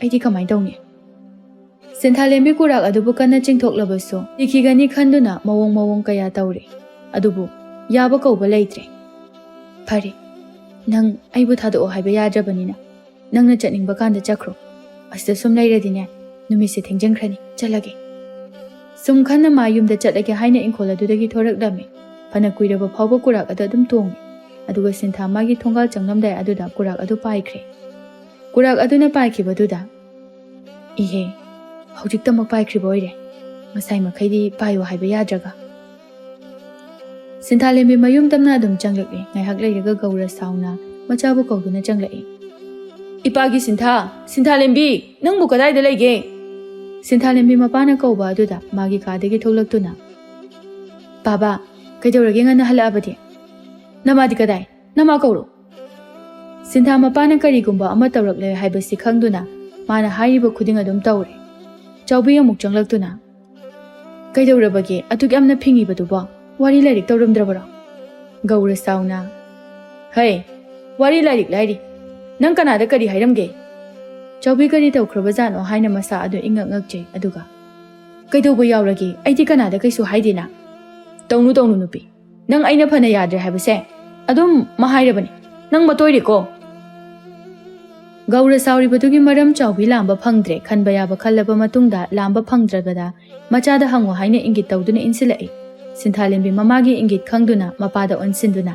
ꯑꯩꯗꯤ ꯀꯃꯥꯏꯅ ꯇꯧꯅꯤ?" ꯁꯤꯟꯊꯥꯂꯦꯝꯕꯤ ꯀꯨꯔꯥꯛ ꯑꯗꯨꯕꯨ ꯀꯟꯅ ꯆꯤꯡꯊꯣꯛꯂꯕꯁꯨ ꯁꯤꯈꯤꯒꯅꯤ ꯈꯟꯗꯨꯅ ꯃꯑꯣꯡ ꯃꯑꯣꯡ ꯀꯌꯥ ꯇꯧꯔꯦ꯫ ꯑꯗꯨꯕꯨ ꯌꯥꯕ ꯀꯧꯕ ꯂꯩꯇ꯭ꯔꯦ꯫ "ꯐꯔꯦ, ꯅꯪ ꯑꯩꯕꯨ ꯊꯥꯗꯣꯛꯑꯣ ꯍꯥꯏꯕ ꯌꯥꯗ꯭ꯔꯕꯅꯤꯅ ꯅꯪꯅ ꯆꯠꯅꯤꯡꯕ ꯀꯥꯟꯗ ꯆꯠꯈ꯭ꯔꯣ꯫ ꯑꯁꯤꯗ ꯁꯨꯝ ꯂꯩꯔꯗꯤꯅꯦ, ꯅꯨꯃꯤꯠꯁꯦ ꯊꯦꯡꯖꯤꯟꯈ꯭ꯔꯅꯤ꯫ ꯆꯠꯂꯒꯦ꯫" ꯁꯨꯝ ꯈꯟꯅ ꯃꯥ ꯌꯨꯝꯗ ꯆꯠꯂꯒꯦ ꯍꯥꯏꯅ ꯏꯪꯈꯣꯜ ꯑꯗꯨꯗꯒꯤ ꯊꯣꯔꯛꯂꯝꯃꯤ꯫ ꯐꯅ ꯀꯨꯏꯔꯕ ꯐꯥꯎꯕ ꯀꯨꯔꯥꯛ ꯑꯗꯨ ꯑꯗꯨꯝ ꯇꯣꯡꯉꯤ꯫ ꯑꯗꯨꯒ ꯁꯤꯟꯊꯥ ꯃꯥꯒꯤ ꯊꯣꯡꯒꯥꯜ ꯆꯪꯂꯝꯗꯥꯏ ꯑꯗꯨꯗ ꯀꯨꯔꯥꯛ ꯑꯗꯨ ꯄꯥꯏꯈ꯭ꯔꯦ꯫ ꯀꯨꯔꯥꯛ ꯑꯗꯨꯅ ꯄꯥꯏꯈꯤꯕꯗꯨꯗ, "ꯏꯍꯦ, ꯍꯧꯖꯤꯛꯇꯃꯛ ꯄꯥꯏꯈ꯭ꯔꯤꯕ ꯑꯣꯏꯔꯦ꯫ ꯉꯁꯥꯏ ꯃꯈꯩꯗꯤ ꯄꯥꯏꯌꯨ ꯍꯥꯏꯕ ꯌꯥꯗ꯭ꯔꯒ꯫" ꯁꯤꯟꯊꯥꯂꯦꯝꯕꯤ ꯃꯌꯨꯝ ꯇꯝꯅ ꯑꯗꯨꯝ ꯆꯪꯂꯛꯂꯦ꯫ ꯉꯥꯏꯍꯥꯛ ꯂꯩꯔꯒ ꯒꯧꯔ ꯁꯥꯎꯅ ꯃꯆꯥꯕꯨ ꯀꯧꯗꯨꯅ ꯆꯪꯂꯛꯏ꯫ "ꯏꯄꯥꯒꯤ ꯁꯤꯟꯊꯥ, ꯁꯤꯟꯊꯥꯂꯦꯝꯕꯤ, ꯅꯪꯕꯨ ꯀꯗꯥꯏꯗ ꯂꯩꯒꯦ?" ꯁꯤꯟꯊꯥꯂꯦꯝꯕꯤ ꯃꯄꯥꯅ ꯀꯧꯕ ꯑꯗꯨꯗ ꯃꯥꯒꯤ ꯀꯥꯗꯒꯤ ꯊꯣꯛꯂꯛꯇꯨꯅ, "ꯄꯥꯕ, ꯀꯩꯗꯧꯔꯒꯦ ꯉꯟꯅ ꯍꯜꯂꯛꯑꯕꯗꯤ? ꯅꯃꯥꯗꯤ ꯀꯗꯥꯏ? ꯅꯃꯥ ꯀꯧꯔꯣ꯫" ꯁꯤꯟꯊꯥ ꯃꯄꯥꯅ ꯀꯔꯤꯒꯨꯝꯕ ꯑꯃ ꯇꯧꯔꯛꯂꯦ ꯍꯥꯏꯕꯁꯤ ꯈꯪꯗꯨꯅ ꯃꯥꯅ ꯍꯥꯏꯔꯤꯕ ꯈꯨꯗꯤꯡ ꯑꯗꯨꯝ ꯇꯧꯔꯦ꯫ ꯆꯥꯎꯕꯤ ꯑꯃꯨꯛ ꯆꯪꯂꯛꯇꯨꯅ, "ꯀꯩꯗꯧꯔꯕꯒꯦ ꯑꯗꯨꯛ ꯌꯥꯝꯅ ꯐꯤꯡꯉꯤꯕꯗꯨꯕꯣ? ꯋꯥꯔꯤ ꯂꯥꯏꯔꯤꯛ ꯇꯧꯔꯝꯗ꯭ꯔꯕꯔꯣ?" ꯒꯧꯔ ꯁꯥꯎꯅ, "ꯍꯩ, ꯋꯥꯔꯤ ꯂꯥꯏꯔꯤꯛ ꯂꯥꯏꯔꯤ꯫ ꯅꯪ ꯀꯅꯥꯗ ꯀꯔꯤ ꯍꯥꯏꯔꯝꯒꯦ?" ꯆꯥꯎꯕꯤ ꯀꯔꯤ ꯇꯧꯈ꯭ꯔꯕꯖꯥꯠꯅꯣ ꯍꯥꯏꯅ ꯃꯁꯥ ꯑꯗꯨ ꯏꯉꯛ ꯉꯛꯆꯩ꯫ ꯑꯗꯨꯒ, "ꯀꯩꯗꯧꯕ ꯌꯥꯎꯔꯒꯦ? ꯑꯩꯗꯤ ꯀꯅꯥꯗ ꯀꯩꯁꯨ ꯍꯥꯏꯗꯦꯅ꯫" "ꯇꯧꯅꯨ, ꯇꯧꯅꯨ ꯅꯨꯄꯤ꯫ ꯅꯪ ꯑꯩꯅ ꯐꯅ ꯌꯥꯗ꯭ꯔꯦ ꯍꯥꯏꯕꯁꯦ ꯑꯗꯨꯝ ꯃꯍꯥꯏꯔꯕꯅꯤ꯫ ꯅꯪ ꯃꯇꯣꯏꯔꯦꯀꯣ꯫" ꯒꯧꯔ ꯁꯥꯎꯔꯤꯕꯗꯨꯒꯤ ꯃꯔꯝ ꯆꯥꯎꯕꯤ ꯂꯥꯝꯕ ꯐꯪꯗ꯭ꯔꯦ꯫ ꯈꯟꯕ ꯌꯥꯕ ꯈꯜꯂꯕ ꯃꯇꯨꯡꯗ ꯂꯥꯝꯕ ꯐꯪꯗ꯭ꯔꯕꯗ ꯃꯆꯥꯗ ꯍꯪꯉꯨ ꯍꯥꯏꯅ ꯏꯪꯒꯤꯠ ꯇꯧꯗꯨꯅ ꯏꯟꯁꯤꯜꯂꯛꯏ꯫ ꯁꯤꯟꯊꯥꯂꯦꯝꯕꯤ ꯃꯃꯥꯒꯤ ꯏꯪꯒꯤꯠ ꯈꯪꯗꯨꯅ ꯃꯄꯥꯗ ꯑꯣꯟꯁꯤꯟꯗꯨꯅ,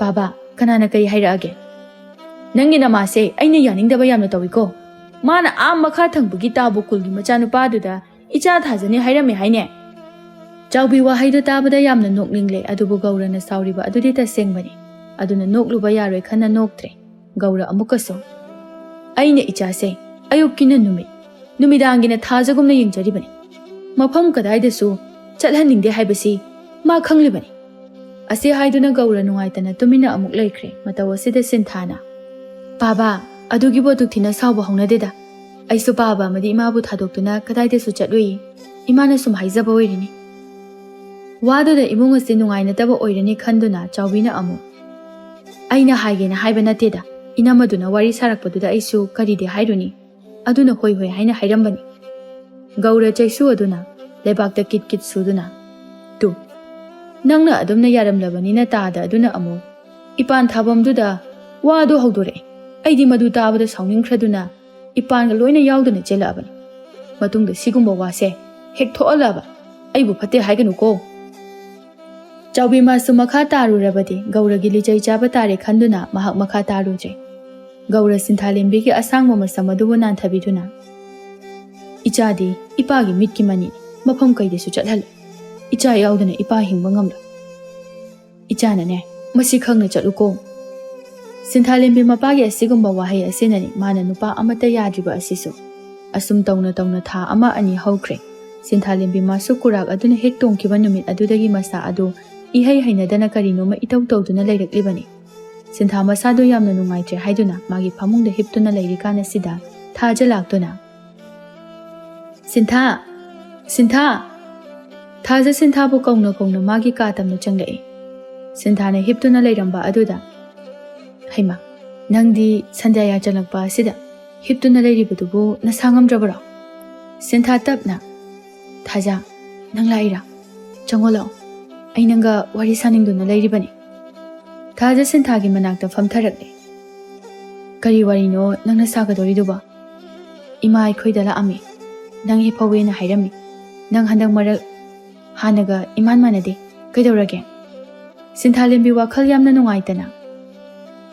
"ꯄꯥꯕ, ꯀꯅꯥꯅ ꯀꯔꯤ ꯍꯥꯏꯔꯛꯑꯒꯦ?" "ꯅꯪꯒꯤ ꯅꯃꯥꯁꯦ ꯑꯩꯅ ꯌꯥꯅꯤꯡꯗꯕ ꯌꯥꯝꯅ ꯇꯧꯏꯀꯣ꯫ ꯃꯥꯅ ꯑꯥ ꯃꯈꯥ ꯊꯪꯕꯒꯤ ꯇꯥꯕꯨ ꯀꯨꯜꯒꯤ ꯃꯆꯥꯅꯨꯄꯥꯗꯨꯗ ꯏꯆꯥ ꯊꯥꯖꯅꯤ ꯍꯥꯏꯔꯝꯃꯦ ꯍꯥꯏꯅꯦ꯫" ꯆꯥꯎꯕꯤ ꯋꯥꯍꯩꯗꯣ ꯇꯥꯕꯗ ꯌꯥꯝꯅ ꯅꯣꯛꯅꯤꯡꯂꯦ, ꯑꯗꯨꯕꯨ ꯒꯧꯔꯅ ꯁꯥꯎꯔꯤꯕ ꯑꯗꯨꯗꯤ ꯇꯁꯦꯡꯕꯅꯤ꯫ ꯑꯗꯨꯅ ꯅꯣꯛꯂꯨꯕ ꯌꯥꯔꯣꯏ ꯈꯟꯅ ꯅꯣꯛꯇ꯭ꯔꯦ꯫ ꯒꯧꯔ ꯑꯃꯨꯛꯀꯁꯨ, "ꯑꯩꯅ ꯏꯆꯥꯁꯦ ꯑꯌꯨꯛꯀꯤꯅ ꯅꯨꯃꯤꯠ, ꯅꯨꯃꯤꯗꯥꯡꯒꯤꯅ ꯊꯥꯖꯒꯨꯝꯅ ꯌꯦꯡꯖꯔꯤꯕꯅꯤ꯫ ꯃꯐꯝ ꯀꯗꯥꯏꯗꯁꯨ ꯆꯠꯍꯟꯅꯤꯡꯗꯦ ꯍꯥꯏꯕꯁꯤ ꯃꯥ ꯈꯪꯂꯤꯕꯅꯤ꯫" ꯑꯁꯤ ꯍꯥꯏꯗꯨꯅ ꯒꯧꯔ ꯅꯨꯡꯉꯥꯏꯇꯅ ꯇꯨꯃꯤꯟꯅ ꯑꯃꯨꯛ ꯂꯩꯈ꯭ꯔꯦ꯫ ꯃꯇꯧ ꯑꯁꯤꯗ ꯁꯤꯟꯊꯥꯅ, "ꯄꯥꯕ, ꯑꯗꯨꯒꯤꯕꯨ ꯑꯗꯨꯛ ꯊꯤꯅ ꯁꯥꯎꯕ ꯍꯧꯅꯗꯦꯗ꯫ ꯑꯩꯁꯨ ꯄꯥꯕ ꯑꯃꯗꯤ ꯏꯃꯥꯕꯨ ꯊꯥꯗꯣꯛꯇꯨꯅ ꯀꯗꯥꯏꯗꯁꯨ ꯆꯠꯂꯨꯏ꯫ ꯏꯃꯥꯅ ꯁꯨꯝ ꯍꯥꯏꯖꯕ ꯑꯣꯏꯔꯤꯅꯤ꯫" ꯋꯥꯗꯨꯗ ꯏꯃꯨꯡ ꯑꯁꯤ ꯅꯨꯡꯉꯥꯏꯅꯗꯕ ꯑꯣꯏꯔꯅꯤ ꯈꯟꯗꯨꯅ ꯆꯥꯎꯕꯤꯅ ꯑꯃꯨꯛ, "ꯑꯩꯅ ꯍꯥꯏꯒꯦꯅ ꯍꯥꯏꯕ ꯅꯠꯇꯦꯗ꯫ ꯏꯅꯝꯃꯗꯨꯅ ꯋꯥꯔꯤ ꯁꯥꯔꯛꯄꯗꯨꯗ ꯑꯩꯁꯨ ꯀꯔꯤꯗꯤ ꯍꯥꯏꯔꯨꯅꯤ꯫ ꯑꯗꯨꯅ ꯍꯣꯏ ꯍꯣꯏ ꯍꯥꯏꯅ ꯍꯥꯏꯔꯝꯕꯅꯤ꯫" ꯒꯧꯔ ꯆꯩꯁꯨ ꯑꯗꯨꯅ ꯂꯩꯕꯥꯛꯇ ꯀꯤꯠ ꯀꯤꯠ ꯁꯨꯗꯨꯅ, "ꯇꯨ, ꯅꯪꯅ ꯑꯗꯨꯝꯅ ꯌꯥꯔꯝꯂꯕꯅꯤꯅ ꯇꯥꯗ ꯑꯗꯨꯅ ꯑꯃꯨꯛ ꯏꯄꯥꯟ ꯊꯥꯐꯝꯗꯨꯗ ꯋꯥ ꯑꯗꯨ ꯍꯧꯗꯣꯔꯛꯑꯦ꯫ ꯑꯩꯗꯤ ꯃꯗꯨ ꯇꯥꯕꯗ ꯁꯥꯎꯅꯤꯡꯈ꯭ꯔꯗꯨꯅ ꯏꯄꯥꯟꯒ ꯂꯣꯏꯅ ꯌꯥꯎꯗꯨꯅ ꯆꯦꯜꯂꯛꯑꯕꯅꯤ꯫ ꯃꯇꯨꯡꯗ ꯁꯤꯒꯨꯝꯕ ꯋꯥꯁꯦ ꯍꯦꯛ ꯊꯣꯛꯍꯜꯂꯛꯑꯕ ꯑꯩꯕꯨ ꯐꯠꯇꯦ ꯍꯥꯏꯒꯅꯨꯀꯣ꯫" ꯆꯥꯎꯕꯤ ꯃꯥꯁꯨ ꯃꯈꯥ ꯇꯥꯔꯨꯔꯕꯗꯤ ꯒꯧꯔꯒꯤ ꯂꯤꯆꯩ ꯆꯥꯕ ꯇꯥꯔꯦ ꯈꯟꯗꯨꯅ ꯃꯍꯥꯛ ꯃꯈꯥ ꯇꯥꯔꯨꯗ꯭ꯔꯦ꯫ ꯒꯧꯔ ꯁꯤꯟꯊꯥꯂꯦꯝꯕꯤꯒꯤ ꯑꯁꯥꯡꯕ ꯃꯁꯝ ꯑꯗꯨꯕꯨ ꯅꯥꯟꯊꯕꯤꯗꯨꯅ, "ꯏꯆꯥꯗꯤ ꯏꯄꯥꯒꯤ ꯃꯤꯠꯀꯤ ꯃꯅꯤꯅꯤ, ꯃꯐꯝ ꯀꯩꯗꯁꯨ ꯆꯠꯍꯜꯂꯨ꯫ ꯏꯆꯥ ꯌꯥꯎꯗꯅ ꯏꯄꯥ ꯍꯤꯡꯕ ꯉꯝꯂꯣꯏ꯫ ꯏꯆꯥꯅꯅꯦ, ꯃꯁꯤ ꯈꯪꯅ ꯆꯠꯂꯨꯀꯣ꯫" ꯁꯤꯟꯊꯥꯂꯦꯝꯕꯤ ꯃꯄꯥꯒꯤ ꯑꯁꯤꯒꯨꯝꯕ ꯋꯥꯍꯩ ꯑꯁꯤꯅꯅꯤ ꯃꯥꯅ ꯅꯨꯄꯥ ꯑꯃꯠꯇ ꯌꯥꯗ꯭ꯔꯤꯕ ꯑꯁꯤꯁꯨ꯫ ꯑꯁꯨꯝ ꯇꯧꯅ ꯇꯧꯅ ꯊꯥ ꯑꯃ ꯑꯅꯤ ꯍꯧꯈ꯭ꯔꯦ꯫ ꯁꯤꯟꯊꯥꯂꯦꯝꯕꯤ ꯃꯥꯁꯨ ꯀꯨꯔꯥꯛ ꯑꯗꯨꯅ ꯍꯦꯛ ꯇꯣꯡꯈꯤꯕ ꯅꯨꯃꯤꯠ ꯑꯗꯨꯗꯒꯤ ꯃꯁꯥ ꯑꯗꯨ ꯏꯍꯩ ꯍꯩꯅꯗꯅ ꯀꯔꯤꯅꯣꯃ ꯏꯇꯧ ꯇꯧꯗꯨꯅ ꯂꯩꯔꯛꯂꯤꯕꯅꯤ꯫ ꯁꯤꯟꯊꯥ ꯃꯁꯥꯗꯨ ꯌꯥꯝꯅ ꯅꯨꯡꯉꯥꯏꯇ꯭ꯔꯦ ꯍꯥꯏꯗꯨꯅ ꯃꯥꯒꯤ ꯐꯃꯨꯡꯗ ꯍꯤꯞꯇꯨꯅ ꯂꯩꯔꯤꯀꯥꯟ ꯑꯁꯤꯗ ꯊꯥꯖ ꯂꯥꯛꯇꯨꯅ, "ꯁꯤꯟꯊꯥ! ꯁꯤꯟꯊꯥ!" ꯊꯥꯖ ꯁꯤꯟꯊꯥꯕꯨ ꯀꯧꯅ ꯀꯧꯅ ꯃꯥꯒꯤ ꯀꯥ ꯇꯝꯅ ꯆꯪꯂꯛꯏ꯫ ꯁꯤꯟꯊꯥꯅ ꯍꯤꯞꯇꯨꯅ ꯂꯩꯔꯝꯕ ꯑꯗꯨꯗ, "ꯍꯩꯃꯥ, ꯅꯪꯗꯤ ꯁꯟꯙ꯭ꯌꯥ ꯌꯥꯆꯪꯂꯛꯄ ꯑꯁꯤꯗ ꯍꯤꯞꯇꯨꯅ ꯂꯩꯔꯤꯕꯗꯨꯕꯨ ꯅꯁꯥ ꯉꯝꯗ꯭ꯔꯕꯔꯣ?" ꯁꯤꯟꯊꯥ ꯇꯞꯅ, "ꯊꯥꯖ, ꯅꯪ ꯂꯥꯛꯏꯔꯥ? ꯆꯪꯉꯣ ꯂꯥꯛꯑꯣ꯫ ꯑꯩ ꯅꯪꯒ ꯋꯥꯔꯤ ꯁꯥꯅꯤꯡꯗꯨꯅ ꯂꯩꯔꯤꯕꯅꯤ꯫" ꯊꯥꯖ ꯁꯤꯟꯊꯥꯒꯤ ꯃꯅꯥꯛꯇ ꯐꯝꯊꯔꯛꯂꯦ꯫ "ꯀꯔꯤ ꯋꯥꯔꯤꯅꯣ ꯅꯪꯅ ꯁꯥꯒꯗꯧꯔꯤꯗꯨꯕꯣ?" "ꯏꯃꯥ ꯑꯩꯈꯣꯏꯗ ꯂꯥꯛꯑꯝꯃꯤ꯫ ꯅꯪ ꯍꯤꯞꯍꯧꯋꯦꯅ ꯍꯥꯏꯔꯝꯃꯤ꯫ ꯅꯪ ꯍꯟꯗꯛ ꯃꯔꯛ ꯍꯥꯟꯅꯒ ꯏꯃꯥꯟ ꯃꯥꯟꯅꯗꯦ꯫ ꯀꯩꯗꯧꯔꯒꯦ?" ꯁꯤꯟꯊꯥꯂꯦꯝꯕꯤ ꯋꯥꯈꯜ ꯌꯥꯝꯅ ꯅꯨꯡꯉꯥꯏꯇꯅ,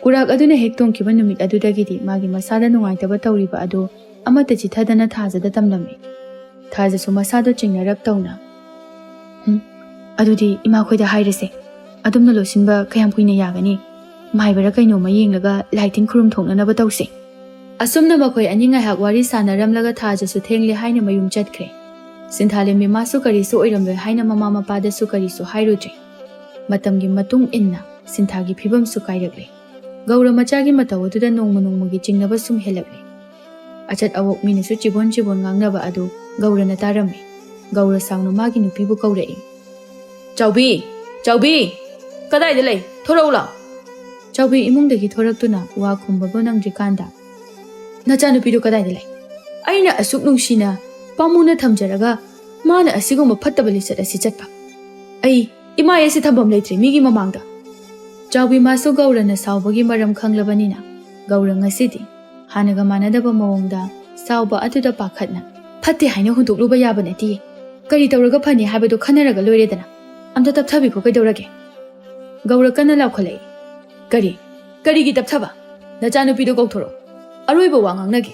ꯀꯨꯔꯥꯛ ꯑꯗꯨꯅ ꯍꯦꯛ ꯇꯣꯡꯈꯤꯕ ꯅꯨꯃꯤꯠ ꯑꯗꯨꯗꯒꯤꯗꯤ ꯃꯥꯒꯤ ꯃꯁꯥꯗ ꯅꯨꯡꯉꯥꯏꯇꯕ ꯇꯧꯔꯤꯕ ꯑꯗꯨ ꯑꯃꯠꯇ ꯆꯤꯊꯗꯅ ꯊꯥꯖꯗ ꯇꯝꯂꯝꯃꯤ꯫ ꯊꯥꯖꯁꯨ ꯃꯁꯥꯗꯣ ꯆꯤꯡꯅꯔꯞ ꯇꯧꯅ, "ꯎꯝ, ꯑꯗꯨꯗꯤ ꯏꯃꯥꯈꯣꯏꯗ ꯍꯥꯏꯔꯁꯦ꯫ ꯑꯗꯨꯝꯅ ꯂꯣꯠꯁꯤꯟꯕ ꯀꯌꯥꯝ ꯀꯨꯏꯅ ꯌꯥꯒꯅꯤ? ꯃꯥꯏꯕꯔ ꯀꯩꯅꯣꯝꯃ ꯌꯦꯡꯂꯒ ꯂꯥꯏ ꯇꯤꯟ ꯈꯨꯔꯨꯝ ꯊꯣꯛꯅꯅꯕ ꯇꯧꯁꯦ꯫" ꯑꯁꯨꯝꯅ ꯃꯈꯣꯏ ꯑꯅꯤ ꯉꯥꯏꯍꯥꯛ ꯋꯥꯔꯤ ꯁꯥꯟꯅꯔꯝꯂꯒ ꯊꯥꯖꯁꯨ ꯊꯦꯡꯂꯦ ꯍꯥꯏꯅ ꯃꯌꯨꯝ ꯆꯠꯈ꯭ꯔꯦ꯫ ꯁꯤꯟꯊꯥꯂꯦꯝꯕꯤ ꯃꯥꯁꯨ ꯀꯔꯤꯁꯨ ꯑꯣꯏꯔꯝꯂꯣꯏ ꯍꯥꯏꯅ ꯃꯃꯥ ꯃꯄꯥꯗꯁꯨ ꯀꯔꯤꯁꯨ ꯍꯥꯏꯔꯨꯗ꯭ꯔꯦ꯫ ꯃꯇꯝꯒꯤ ꯃꯇꯨꯡ ꯏꯟꯅ ꯁꯤꯟꯊꯥꯒꯤ ꯐꯤꯕꯝꯁꯨ ꯀꯥꯏꯔꯛꯂꯦ꯫ ꯒꯧꯔ ꯃꯆꯥꯒꯤ ꯃꯇꯧ ꯑꯗꯨꯗ ꯅꯣꯡꯃ ꯅꯣꯡꯃꯒꯤ ꯆꯤꯡꯅꯕ ꯁꯨꯝ ꯍꯦꯜꯂꯛꯂꯦ꯫ ꯑꯆꯠ ꯑꯋꯣꯛ ꯃꯤꯅꯁꯨ ꯆꯤꯕꯣꯟ ꯆꯤꯕꯣꯟ ꯉꯥꯡꯅꯕ ꯑꯗꯨ ꯒꯧꯔꯅ ꯇꯥꯔꯝꯃꯤ꯫ ꯒꯧꯔ ꯁꯥꯎꯅ ꯃꯥꯒꯤ ꯅꯨꯄꯤꯕꯨ ꯀꯧꯔꯛꯏ꯫ "ꯆꯥꯎꯕꯤ! ꯆꯥꯎꯕꯤ! ꯀꯗꯥꯏꯗ ꯂꯩ? ꯊꯣꯔꯛꯎ ꯂꯥꯎ!" ꯆꯥꯎꯕꯤ ꯏꯃꯨꯡꯗꯒꯤ ꯊꯣꯔꯛꯇꯨꯅ ꯋꯥ ꯈꯨꯝꯕꯕꯨ ꯅꯪꯗ꯭ꯔꯤꯀꯥꯟꯗ, "ꯅꯆꯥꯅꯨꯄꯤꯗꯨ ꯀꯗꯥꯏꯗ ꯂꯩ? ꯑꯩꯅ ꯑꯁꯨꯛ ꯅꯨꯡꯁꯤꯅ ꯄꯥꯝꯃꯨꯅ ꯊꯝꯖꯔꯒ ꯃꯥꯅ ꯑꯁꯤꯒꯨꯝꯕ ꯐꯠꯇꯕ ꯂꯤꯆꯠ ꯑꯁꯤ ꯆꯠꯄ꯫ ꯑꯩ ꯏꯃꯥ ꯑꯁꯤ ꯊꯝꯐꯝ ꯂꯩꯇ꯭ꯔꯦ ꯃꯤꯒꯤ ꯃꯃꯥꯡꯗ꯫" ꯆꯥꯎꯕꯤ ꯃꯥꯁꯨ ꯒꯧꯔꯅ ꯁꯥꯎꯕꯒꯤ ꯃꯔꯝ ꯈꯪꯂꯕꯅꯤꯅ ꯒꯧꯔ ꯉꯁꯤꯗꯤ ꯍꯥꯟꯅꯒ ꯃꯥꯟꯅꯗꯕ ꯃꯑꯣꯡꯗ ꯁꯥꯎꯕ ꯑꯗꯨꯗ ꯄꯥꯈꯠꯅ, "ꯐꯠꯇꯦ ꯍꯥꯏꯅ ꯍꯨꯟꯗꯣꯛꯂꯨꯕ ꯌꯥꯕ ꯅꯠꯇꯦ꯫ ꯀꯔꯤ ꯇꯧꯔꯒ ꯐꯅꯤ ꯍꯥꯏꯕꯗꯨ ꯈꯟꯅꯔꯒ ꯂꯣꯏꯔꯦꯗꯅ꯫ ꯑꯝꯇ ꯇꯞꯊꯕꯤꯈꯣ ꯀꯩꯗꯧꯔꯒꯦ?" ꯒꯧꯔ ꯀꯟꯅ ꯂꯥꯎꯈꯠꯂꯛꯏ꯫ "ꯀꯔꯤ? ꯀꯔꯤꯒꯤ ꯇꯞꯊꯕ? ꯅꯆꯥꯅꯨꯄꯤꯗꯨ ꯀꯧꯊꯣꯔꯛꯎ꯫ ꯑꯔꯣꯏꯕ ꯋꯥ ꯉꯥꯡꯅꯒꯦ꯫"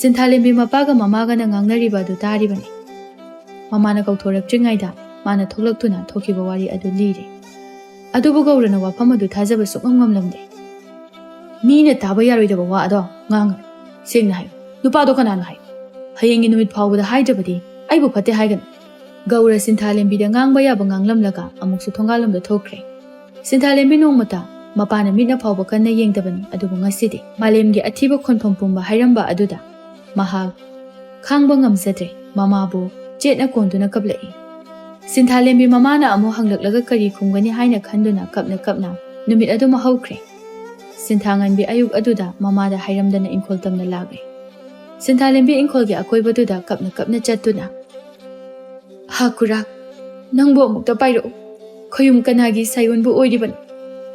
ꯁꯤꯟꯊꯥꯂꯦꯝꯕꯤ ꯃꯄꯥꯒ ꯃꯃꯥꯒꯅ ꯉꯥꯡꯅꯔꯤꯕ ꯑꯗꯨ ꯇꯥꯔꯤꯕꯅꯤ꯫ ꯃꯃꯥꯅ ꯀꯧꯊꯣꯔꯛꯇ꯭ꯔꯤꯉꯩꯗ ꯃꯥꯅ ꯊꯣꯛꯂꯛꯇꯨꯅ ꯊꯣꯛꯈꯤꯕ ꯋꯥꯔꯤ ꯑꯗꯨ ꯂꯤꯔꯦ꯫ ꯑꯗꯨꯕꯨ ꯒꯧꯔꯅ ꯋꯥꯐꯝ ꯑꯗꯨ ꯊꯥꯖꯕ ꯁꯨꯛꯉꯝ ꯉꯝꯂꯝꯗꯦ꯫ "ꯃꯤꯅ ꯇꯥꯕ ꯌꯥꯔꯣꯏꯗꯕ ꯋꯥ ꯑꯗꯣ ꯉꯥꯡꯒꯅꯨ꯫ ꯁꯦꯡꯅ ꯍꯥꯏꯌꯨ, ꯅꯨꯄꯥꯗꯣ ꯀꯅꯥꯅꯣ ꯍꯥꯏꯌꯨ꯫ ꯍꯌꯦꯡꯒꯤ ꯅꯨꯃꯤꯠ ꯐꯥꯎꯕꯗ ꯍꯥꯏꯗ꯭ꯔꯕꯗꯤ ꯑꯩꯕꯨ ꯐꯠꯇꯦ ꯍꯥꯏꯒꯅꯨ꯫" ꯒꯧꯔ ꯁꯤꯟꯊꯥꯂꯦꯝꯕꯤꯗ ꯉꯥꯡꯕ ꯌꯥꯕ ꯉꯥꯡꯂꯝꯂꯒ ꯑꯃꯨꯛꯁꯨ ꯊꯣꯡꯒꯥꯜꯂꯣꯝꯗ ꯊꯣꯛꯈ꯭ꯔꯦ꯫ ꯁꯤꯟꯊꯥꯂꯦꯝꯕꯤ ꯅꯣꯡꯃꯇ ꯃꯄꯥꯅ ꯃꯤꯠꯅ ꯐꯥꯎꯕ ꯀꯟꯅ ꯌꯦꯡꯗꯕꯅꯤ, ꯑꯗꯨꯕꯨ ꯉꯁꯤꯗꯤ ꯃꯥꯂꯦꯝꯒꯤ ꯑꯊꯤꯕ ꯈꯣꯟꯐꯝ ꯄꯨꯝꯕ ꯍꯥꯏꯔꯝꯕ ꯑꯗꯨꯗ ꯃꯍꯥꯛ ꯈꯥꯡꯕ ꯉꯝꯖꯗ꯭ꯔꯦ꯫ ꯃꯃꯥꯕꯨ ꯆꯦꯠꯅ ꯀꯣꯟꯗꯨꯅ ꯀꯞꯂꯛꯏ꯫ ꯁꯤꯟꯊꯥꯂꯦꯝꯕꯤ ꯃꯃꯥꯅ ꯑꯃꯨꯛ ꯍꯪꯂꯛꯂꯒ ꯀꯔꯤ ꯈꯨꯝꯒꯅꯤ ꯍꯥꯏꯅ ꯈꯟꯗꯨꯅ ꯀꯞꯅ ꯀꯞꯅ ꯅꯨꯃꯤꯠ ꯑꯗꯨꯃ ꯍꯧꯈ꯭ꯔꯦ꯫ ꯁꯤꯟꯊꯥꯉꯟꯕꯤ ꯑꯌꯨꯛ ꯑꯗꯨꯗ ꯃꯃꯥꯗ ꯍꯥꯏꯔꯝꯗꯅ ꯏꯪꯈꯣꯜ ꯇꯝꯅ ꯂꯥꯛꯂꯦ꯫ ꯁꯤꯟꯊꯥꯂꯦꯝꯕꯤ ꯏꯪꯈꯣꯜꯒꯤ ꯑꯀꯣꯏꯕꯗꯨꯗ ꯀꯞꯅ ꯀꯞꯅ ꯆꯠꯇꯨꯅ, "ꯍꯥ ꯈꯨꯔꯥꯛ, ꯅꯪꯕꯨ ꯑꯃꯨꯛꯇ ꯄꯥꯏꯔꯛꯎ꯫ ꯈꯣꯌꯨꯝ ꯀꯅꯥꯒꯤ ꯁꯥꯌꯣꯟꯕꯨ ꯑꯣꯏꯔꯤꯕꯅꯣ?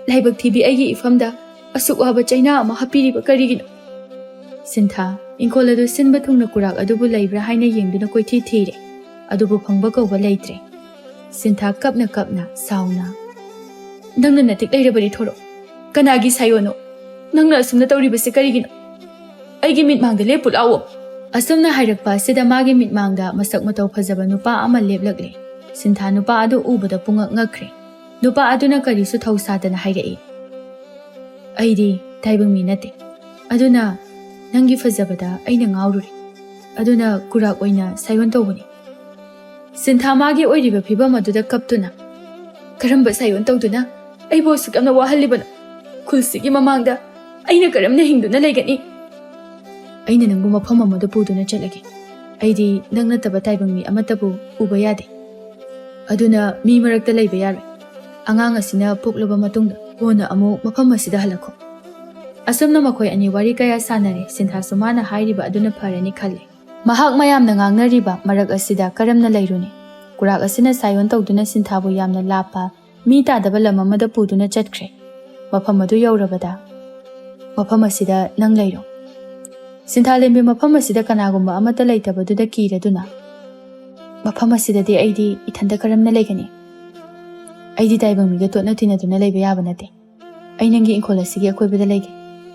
ꯂꯥꯏꯕꯛ ꯊꯤꯕꯤ ꯑꯩꯒꯤ ꯏꯐꯝꯗ ꯑꯁꯨꯛ ꯋꯥꯕ ꯆꯩꯅꯥ ꯑꯃ ꯍꯥꯞꯄꯤꯔꯤꯕ ꯀꯔꯤꯒꯤꯅꯣ?" ꯁꯤꯟꯊꯥ, ꯏꯪꯈꯣꯜ ꯑꯗꯨ ꯁꯤꯟꯕ ꯊꯨꯡꯅ ꯀꯨꯔꯥꯛ ꯑꯗꯨꯕꯨ ꯂꯩꯕ꯭ꯔꯥ ꯍꯥꯏꯅ ꯌꯦꯡꯗꯨꯅ ꯀꯣꯏꯊꯤ ꯊꯤꯔꯦ꯫ ꯑꯗꯨꯕꯨ ꯐꯪꯕ ꯀꯧꯕ ꯂꯩꯇ꯭ꯔꯦ꯫ ꯁꯤꯟꯊꯥ ꯀꯞꯅ ꯀꯞꯅ, ꯁꯥꯎꯅ, "ꯅꯪꯅ ꯅꯇꯤꯛ ꯂꯩꯔꯕꯗꯤ ꯊꯣꯔꯛꯎ꯫ ꯀꯅꯥꯒꯤ ꯁꯥꯌꯣꯟꯅꯣ? ꯅꯪꯅ ꯑꯁꯨꯝꯅ ꯇꯧꯔꯤꯕꯁꯦ ꯀꯔꯤꯒꯤꯅꯣ? ꯑꯩꯒꯤ ꯃꯤꯠꯃꯥꯡꯗ ꯂꯦꯞꯄꯨ ꯂꯥꯛꯑꯣ!" ꯑꯁꯨꯝꯅ ꯍꯥꯏꯔꯛꯄ ꯑꯁꯤꯗ ꯃꯥꯒꯤ ꯃꯤꯠꯃꯥꯡꯗ ꯃꯁꯛ ꯃꯇꯧ ꯐꯖꯕ ꯅꯨꯄꯥ ꯑꯃ ꯂꯦꯞꯂꯛꯂꯦ꯫ ꯁꯤꯟꯊꯥ ꯅꯨꯄꯥ ꯑꯗꯨ ꯎꯕꯗ ꯄꯨꯡꯉꯛ ꯉꯛꯈ꯭ꯔꯦ꯫ ꯅꯨꯄꯥ ꯑꯗꯨꯅ ꯀꯔꯤꯁꯨ ꯊꯧꯁꯥꯗꯅ ꯍꯥꯏꯔꯛꯏ, "ꯑꯩꯗꯤ ꯇꯥꯏꯕꯪ ꯃꯤ ꯅꯠꯇꯦ, ꯑꯗꯨꯅ ꯅꯪꯒꯤ ꯐꯖꯕꯗ ꯑꯩꯅ ꯉꯥꯎꯔꯨꯔꯦ, ꯑꯗꯨꯅ ꯀꯨꯔꯥꯛ ꯑꯣꯏꯅ ꯁꯥꯌꯣꯟ ꯇꯧꯕꯅꯤ꯫" ꯁꯤꯟꯊꯥ ꯃꯥꯒꯤ ꯑꯣꯏꯔꯤꯕ ꯐꯤꯕꯝ ꯑꯗꯨꯗ ꯀꯞꯇꯨꯅ, "ꯀꯔꯝꯕ ꯁꯥꯌꯣꯟ ꯇꯧꯗꯨꯅ ꯑꯩꯕꯨ ꯑꯁꯨꯛ ꯌꯥꯝꯅ ꯋꯥꯍꯜꯂꯤꯕꯅꯣ? ꯈꯨꯜꯁꯤꯒꯤ ꯃꯃꯥꯡꯗ ꯑꯩꯅ ꯀꯔꯝꯅ ꯍꯤꯡꯗꯨꯅ ꯂꯩꯒꯅꯤ? ꯑꯩꯅ ꯅꯪꯕꯨ ꯃꯐꯝ ꯑꯃꯗ ꯄꯨꯗꯨꯅ ꯆꯠꯂꯒꯦ꯫ ꯑꯩꯗꯤ ꯅꯪ ꯅꯠꯇꯕ ꯇꯥꯏꯕꯪ ꯃꯤ ꯑꯃꯠꯇꯕꯨ ꯎꯕ ꯌꯥꯗꯦ꯫ ꯑꯗꯨꯅ ꯃꯤ ꯃꯔꯛꯇ ꯂꯩꯕ ꯌꯥꯔꯣꯏ꯫ ꯑꯉꯥꯡ ꯑꯁꯤꯅ ꯄꯣꯛꯂꯕ ꯃꯇꯨꯡꯗ ꯀꯣꯟꯅ ꯑꯃꯨꯛ ꯃꯐꯝ ꯑꯁꯤꯗ ꯍꯜꯂꯛꯈꯣ꯫" ꯑꯁꯨꯝꯅ ꯃꯈꯣꯏ ꯑꯅꯤ ꯋꯥꯔꯤ ꯀꯌꯥ ꯁꯥꯟꯅꯔꯦ꯫ ꯁꯤꯟꯊꯥꯁꯨ ꯃꯥꯅ ꯍꯥꯏꯔꯤꯕ ꯑꯗꯨꯅ ꯐꯔꯅꯤ ꯈꯜꯂꯦ꯫ ꯃꯍꯥꯛ ꯃꯌꯥꯝꯅ ꯉꯥꯡꯅꯔꯤꯕ ꯃꯔꯛ ꯑꯁꯤꯗ ꯀꯔꯝꯅ ꯂꯩꯔꯨꯅꯤ? ꯀꯨꯔꯥꯛ ꯑꯁꯤꯅ ꯁꯥꯌꯣꯟ ꯇꯧꯗꯨꯅ ꯁꯤꯟꯊꯥꯕꯨ ꯌꯥꯝꯅ ꯂꯥꯞꯄ, ꯃꯤ ꯇꯥꯗꯕ ꯂꯝ ꯑꯃꯗ ꯄꯨꯗꯨꯅ ꯆꯠꯈ꯭ꯔꯦ꯫ ꯃꯐꯝ ꯑꯗꯨ ꯌꯧꯔꯕꯗ, "ꯃꯐꯝ ꯑꯁꯤꯗ ꯅꯪ ꯂꯩꯔꯣ꯫" ꯁꯤꯟꯊꯥꯂꯦꯝꯕꯤ ꯃꯐꯝ ꯑꯁꯤꯗ ꯀꯅꯥꯒꯨꯝꯕ ꯑꯃꯠꯇ ꯂꯩꯇꯕꯗꯨꯗ ꯀꯤꯔꯗꯨꯅ, "ꯃꯐꯝ ꯑꯁꯤꯗꯗꯤ ꯑꯩꯗꯤ ꯏꯊꯟꯇ ꯀꯔꯝꯅ ꯂꯩꯒꯅꯤ? ꯑꯩꯗꯤ ꯇꯥꯏꯕꯪ ꯃꯤꯒ ꯇꯣꯠꯅ ꯇꯤꯟꯅꯗꯨꯅ ꯂꯩꯕ ꯌꯥꯕ ꯅꯠꯇꯦ꯫ ꯑꯩ ꯅꯪꯒꯤ ꯏꯪꯈꯣꯜ ꯑꯁꯤꯒꯤ ꯑꯀꯣꯏꯕꯗ ꯂꯩꯒꯦ꯫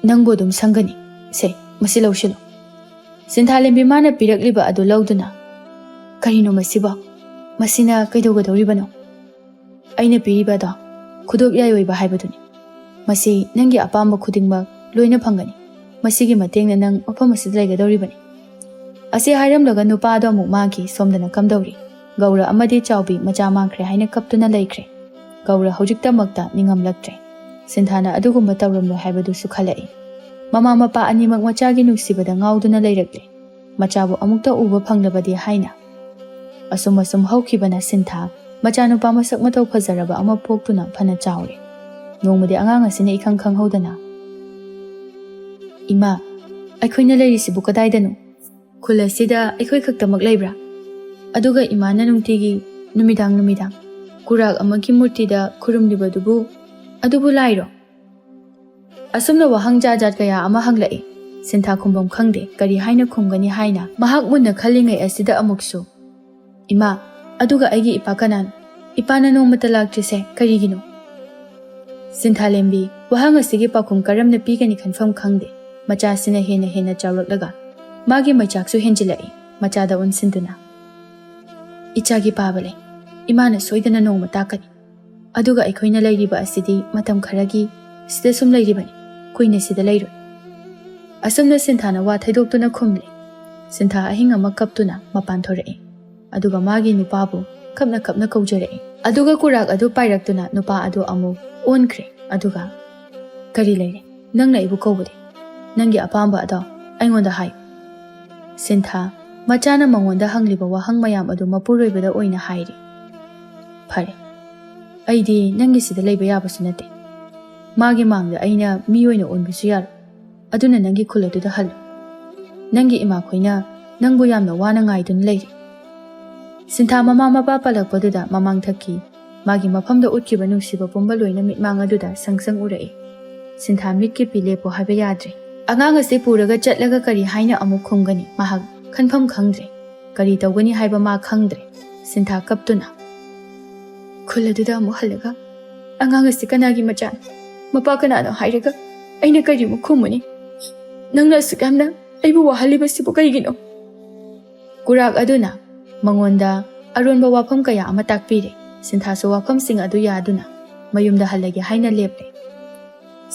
ꯅꯪꯕꯨ ꯑꯗꯨꯝ ꯁꯪꯒꯅꯤ꯫ ꯁꯦ, ꯃꯁꯤ ꯂꯧꯁꯤꯜꯂꯨ꯫" ꯁꯤꯟꯊꯥꯂꯦꯝꯕꯤ ꯃꯥꯅ ꯄꯤꯔꯛꯂꯤꯕ ꯑꯗꯨ ꯂꯧꯗꯨꯅ, "ꯀꯔꯤꯅꯣ ꯃꯁꯤꯕꯣ? ꯃꯁꯤꯅ ꯀꯩꯗꯧꯒꯗꯧꯔꯤꯕꯅꯣ?" "ꯑꯩꯅ ꯄꯤꯔꯤꯕ ꯑꯗꯣ ꯈꯨꯗꯣꯞ ꯌꯥꯏ ꯑꯣꯏꯕ ꯍꯥꯏꯕꯗꯨꯅꯤ꯫ ꯃꯁꯤ ꯅꯪꯒꯤ ꯑꯄꯥꯝꯕ ꯈꯨꯗꯤꯡꯃꯛ ꯂꯣꯏꯅ ꯐꯪꯒꯅꯤ꯫ ꯃꯁꯤꯒꯤ ꯃꯇꯦꯡꯅ ꯅꯪ ꯃꯐꯝ ꯑꯁꯤꯗ ꯂꯩꯒꯗꯧꯔꯤꯕꯅꯤ꯫" ꯑꯁꯤ ꯍꯥꯏꯔꯝꯂꯒ ꯅꯨꯄꯥ ꯑꯗꯣ ꯑꯃꯨꯛ ꯃꯥꯡꯈꯤ꯫ ꯁꯣꯝꯗꯅ ꯀꯝꯗꯧꯔꯤ? ꯒꯧꯔ ꯑꯃꯗꯤ ꯆꯥꯎꯕꯤ ꯃꯆꯥ ꯃꯥꯡꯈ꯭ꯔꯦ ꯍꯥꯏꯅ ꯀꯞꯇꯨꯅ ꯂꯩꯈ꯭ꯔꯦ꯫ ꯒꯧꯔ ꯍꯧꯖꯤꯛꯇꯃꯛꯇ ꯅꯤꯡꯉꯝꯂꯛꯇ꯭ꯔꯦ꯫ ꯁꯤꯟꯊꯥꯅ ꯑꯗꯨꯒꯨꯝꯕ ꯇꯧꯔꯝꯂꯣꯏ ꯍꯥꯏꯕꯗꯨꯁꯨ ꯈꯜꯂꯛꯏ꯫ ꯃꯃꯥ ꯃꯄꯥ ꯑꯅꯤꯃꯛ ꯃꯆꯥꯒꯤ ꯅꯨꯡꯁꯤꯕꯗ ꯉꯥꯎꯗꯨꯅ ꯂꯩꯔꯛꯂꯦ꯫ ꯃꯆꯥꯕꯨ ꯑꯃꯨꯛꯇ ꯎꯕ ꯐꯪꯂꯕꯗꯤ ꯍꯥꯏꯅ꯫ ꯑꯁꯨꯝ ꯑꯁꯨꯝ ꯍꯧꯈꯤꯕꯅ ꯁꯤꯟꯊꯥ ꯃꯆꯥꯅꯨꯄꯥ ꯃꯁꯛ ꯃꯇꯧ ꯐꯖꯔꯕ ꯑꯃ ꯄꯣꯛꯇꯨꯅ ꯐꯅ ꯆꯥꯎꯔꯦ꯫ ꯅꯣꯡꯃꯗꯤ ꯑꯉꯥꯡ ꯑꯁꯤꯅ ꯏꯈꯪ ꯈꯪꯍꯧꯗꯅ, "ꯏꯃꯥ, ꯑꯩꯈꯣꯏꯅ ꯂꯩꯔꯤꯁꯤꯕꯨ ꯀꯗꯥꯏꯗꯅꯣ? ꯈꯨꯜ ꯑꯁꯤꯗ ꯑꯩꯈꯣꯏ ꯈꯛꯇꯃꯛ ꯂꯩꯕ꯭ꯔꯥ? ꯑꯗꯨꯒ ꯏꯃꯥꯅ ꯅꯨꯡꯇꯤꯒꯤ ꯅꯨꯃꯤꯗꯥꯡ ꯅꯨꯃꯤꯗꯥꯡ ꯀꯨꯔꯥꯛ ꯑꯃꯒꯤ ꯃꯨꯔꯇꯤꯗ ꯈꯨꯔꯨꯝꯂꯤꯕꯗꯨꯕꯨ, ꯑꯗꯨꯕꯨ ꯂꯥꯏꯔꯣ?" ꯑꯁꯨꯝꯅ ꯋꯥꯍꯪ ꯖꯥꯠ ꯖꯥꯠ ꯀꯌꯥ ꯑꯃ ꯍꯪꯂꯛꯏ꯫ ꯁꯤꯟꯊꯥ ꯈꯨꯝꯐꯝ ꯈꯪꯗꯦ, ꯀꯔꯤ ꯍꯥꯏꯅ ꯈꯨꯝꯒꯅꯤ ꯍꯥꯏꯅ ꯃꯍꯥꯛ ꯃꯨꯟꯅ ꯈꯜꯂꯤꯉꯩ ꯑꯁꯤꯗ ꯑꯃꯨꯛꯁꯨ, "ꯏꯃꯥ, ꯑꯗꯨꯒ ꯑꯩꯒꯤ ꯏꯄꯥ ꯀꯅꯥꯅꯣ? ꯏꯄꯥꯅ ꯅꯣꯡꯃꯇ ꯂꯥꯛꯇ꯭ꯔꯤꯁꯦ ꯀꯔꯤꯒꯤꯅꯣ?" ꯁꯤꯟꯊꯥꯂꯦꯝꯕꯤ ꯋꯥꯍꯪ ꯑꯁꯤꯒꯤ ꯄꯥꯎꯈꯨꯝ ꯀꯔꯝꯅ ꯄꯤꯒꯅꯤ ꯈꯟꯐꯝ ꯈꯪꯗꯦ꯫ ꯃꯆꯥꯁꯤꯅ ꯍꯦꯟꯅ ꯍꯦꯟꯅ ꯆꯥꯎꯔꯛꯂꯒ ꯃꯥꯒꯤ ꯃꯩꯆꯥꯛꯁꯨ ꯍꯦꯟꯖꯤꯜꯂꯛꯏ꯫ ꯃꯆꯥꯗ ꯑꯣꯟꯁꯤꯟꯗꯨꯅ, "ꯏꯆꯥꯒꯤ ꯄꯥꯕ ꯂꯩ꯫ ꯏꯃꯥꯅ ꯁꯣꯏꯗꯅ ꯅꯣꯡꯃ ꯇꯥꯛꯀꯅꯤ꯫ ꯑꯗꯨꯒ ꯑꯩꯈꯣꯏꯅ ꯂꯩꯔꯤꯕ ꯑꯁꯤꯗꯤ ꯃꯇꯝ ꯈꯔꯒꯤ ꯁꯤꯗ ꯁꯨꯝ ꯂꯩꯔꯤꯕꯅꯤ꯫ ꯀꯨꯏꯅ ꯁꯤꯗ ꯂꯩꯔꯣꯏ꯫" ꯑꯁꯨꯝꯅ ꯁꯤꯟꯊꯥꯅ ꯋꯥ ꯊꯩꯗꯣꯛꯇꯨꯅ ꯈꯨꯝꯂꯦ꯫ ꯁꯤꯟꯊꯥ ꯑꯍꯤꯡ ꯑꯃ ꯀꯞꯇꯨꯅ ꯃꯄꯥꯟ ꯊꯣꯔꯛꯏ꯫ ꯑꯗꯨꯒ ꯃꯥꯒꯤ ꯅꯨꯄꯥꯕꯨ ꯀꯞꯅ ꯀꯞꯅ ꯀꯧꯖꯔꯛꯏ꯫ ꯑꯗꯨꯒ ꯀꯨꯔꯥꯛ ꯑꯗꯨ ꯄꯥꯏꯔꯛꯇꯨꯅ ꯅꯨꯄꯥ ꯑꯗꯨ ꯑꯃꯨꯛ ꯑꯣꯟꯈ꯭ꯔꯦ꯫ ꯑꯗꯨꯒ, "ꯀꯔꯤ ꯂꯩꯔꯦ? ꯅꯪꯅ ꯑꯩꯕꯨ ꯀꯧꯕꯗꯤ? ꯅꯪꯒꯤ ꯑꯄꯥꯝꯕ ꯑꯗꯣ ꯑꯩꯉꯣꯟꯗ ꯍꯥꯏꯌꯨ꯫" ꯁꯤꯟꯊꯥ ꯃꯆꯥꯅ ꯃꯉꯣꯟꯗ ꯍꯪꯂꯤꯕ ꯋꯥꯍꯪ ꯃꯌꯥꯝ ꯑꯗꯨ ꯃꯄꯨꯔꯣꯏꯕꯗ ꯑꯣꯏꯅ ꯍꯥꯏꯔꯤ꯫ "ꯐꯔꯦ, ꯑꯩꯗꯤ ꯅꯪꯒꯤ ꯁꯤꯗ ꯂꯩꯕ ꯌꯥꯕꯁꯨ ꯅꯠꯇꯦ꯫ ꯃꯥꯒꯤ ꯃꯥꯡꯗ ꯑꯩꯅ ꯃꯤ ꯑꯣꯏꯅ ꯑꯣꯟꯕꯁꯨ ꯌꯥꯔꯣꯏ꯫ ꯑꯗꯨꯅ ꯅꯪꯒꯤ ꯈꯨꯜ ꯑꯗꯨꯗ ꯍꯜꯂꯨ꯫ ꯅꯪꯒꯤ ꯏꯃꯥꯈꯣꯏꯅ ꯅꯪꯕꯨ ꯌꯥꯝꯅ ꯋꯥꯅ ꯉꯥꯏꯗꯨꯅ ꯂꯩꯔꯤ꯫" ꯁꯤꯟꯊꯥ ꯃꯃꯥ ꯃꯄꯥ ꯄꯜꯂꯛꯄꯗꯨꯗ ꯃꯃꯥꯡꯊꯛꯀꯤ ꯃꯥꯒꯤ ꯃꯐꯝꯗ ꯎꯠꯈꯤꯕ ꯅꯨꯡꯁꯤꯕ ꯄꯨꯝꯕ ꯂꯣꯏꯅ ꯃꯤꯠꯃꯥꯡ ꯑꯗꯨꯗ ꯁꯪ ꯁꯪ ꯎꯔꯛꯏ꯫ ꯁꯤꯟꯊꯥ ꯃꯤꯠꯀꯤ ꯄꯤ ꯂꯦꯞꯄꯣ ꯍꯥꯏꯕ ꯌꯥꯗ꯭ꯔꯦ꯫ ꯑꯉꯥꯡ ꯑꯁꯤ ꯄꯨꯔꯒ ꯆꯠꯂꯒ ꯀꯔꯤ ꯍꯥꯏꯅ ꯑꯃꯨꯛ ꯈꯨꯝꯒꯅꯤ? ꯃꯍꯥꯛ ꯈꯟꯐꯝ ꯈꯪꯗ꯭ꯔꯦ꯫ ꯀꯔꯤ ꯇꯧꯒꯅꯤ ꯍꯥꯏꯕ ꯃꯥ ꯈꯪꯗ꯭ꯔꯦ꯫ ꯁꯤꯟꯊꯥ ꯀꯞꯇꯨꯅ, "ꯈꯨꯜ ꯑꯗꯨꯗ ꯑꯃꯨꯛ ꯍꯜꯂꯒ ꯑꯉꯥꯡ ꯑꯁꯤ ꯀꯅꯥꯒꯤ ꯃꯆꯥꯅꯣ, ꯃꯄꯥ ꯀꯅꯥꯅꯣ ꯍꯥꯏꯔꯒ ꯑꯩꯅ ꯀꯔꯤꯃꯨꯛ ꯈꯨꯝꯃꯨꯅꯤ? ꯅꯪꯅ ꯑꯁꯨꯛ ꯌꯥꯝꯅ ꯑꯩꯕꯨ ꯋꯥꯍꯜꯂꯤꯕꯁꯤꯕꯨ ꯀꯔꯤꯒꯤꯅꯣ?" ꯀꯨꯔꯥꯛ ꯑꯗꯨꯅ ꯃꯉꯣꯟꯗ ꯑꯔꯣꯟꯕ ꯋꯥꯐꯝ ꯀꯌꯥ ꯑꯃ ꯇꯥꯛꯄꯤꯔꯦ꯫ ꯁꯤꯟꯊꯥꯁꯨ ꯋꯥꯐꯝꯁꯤꯡ ꯑꯗꯨ ꯌꯥꯗꯨꯅ ꯃꯌꯨꯝꯗ ꯍꯜꯂꯒꯦ ꯍꯥꯏꯅ ꯂꯦꯞꯂꯦ꯫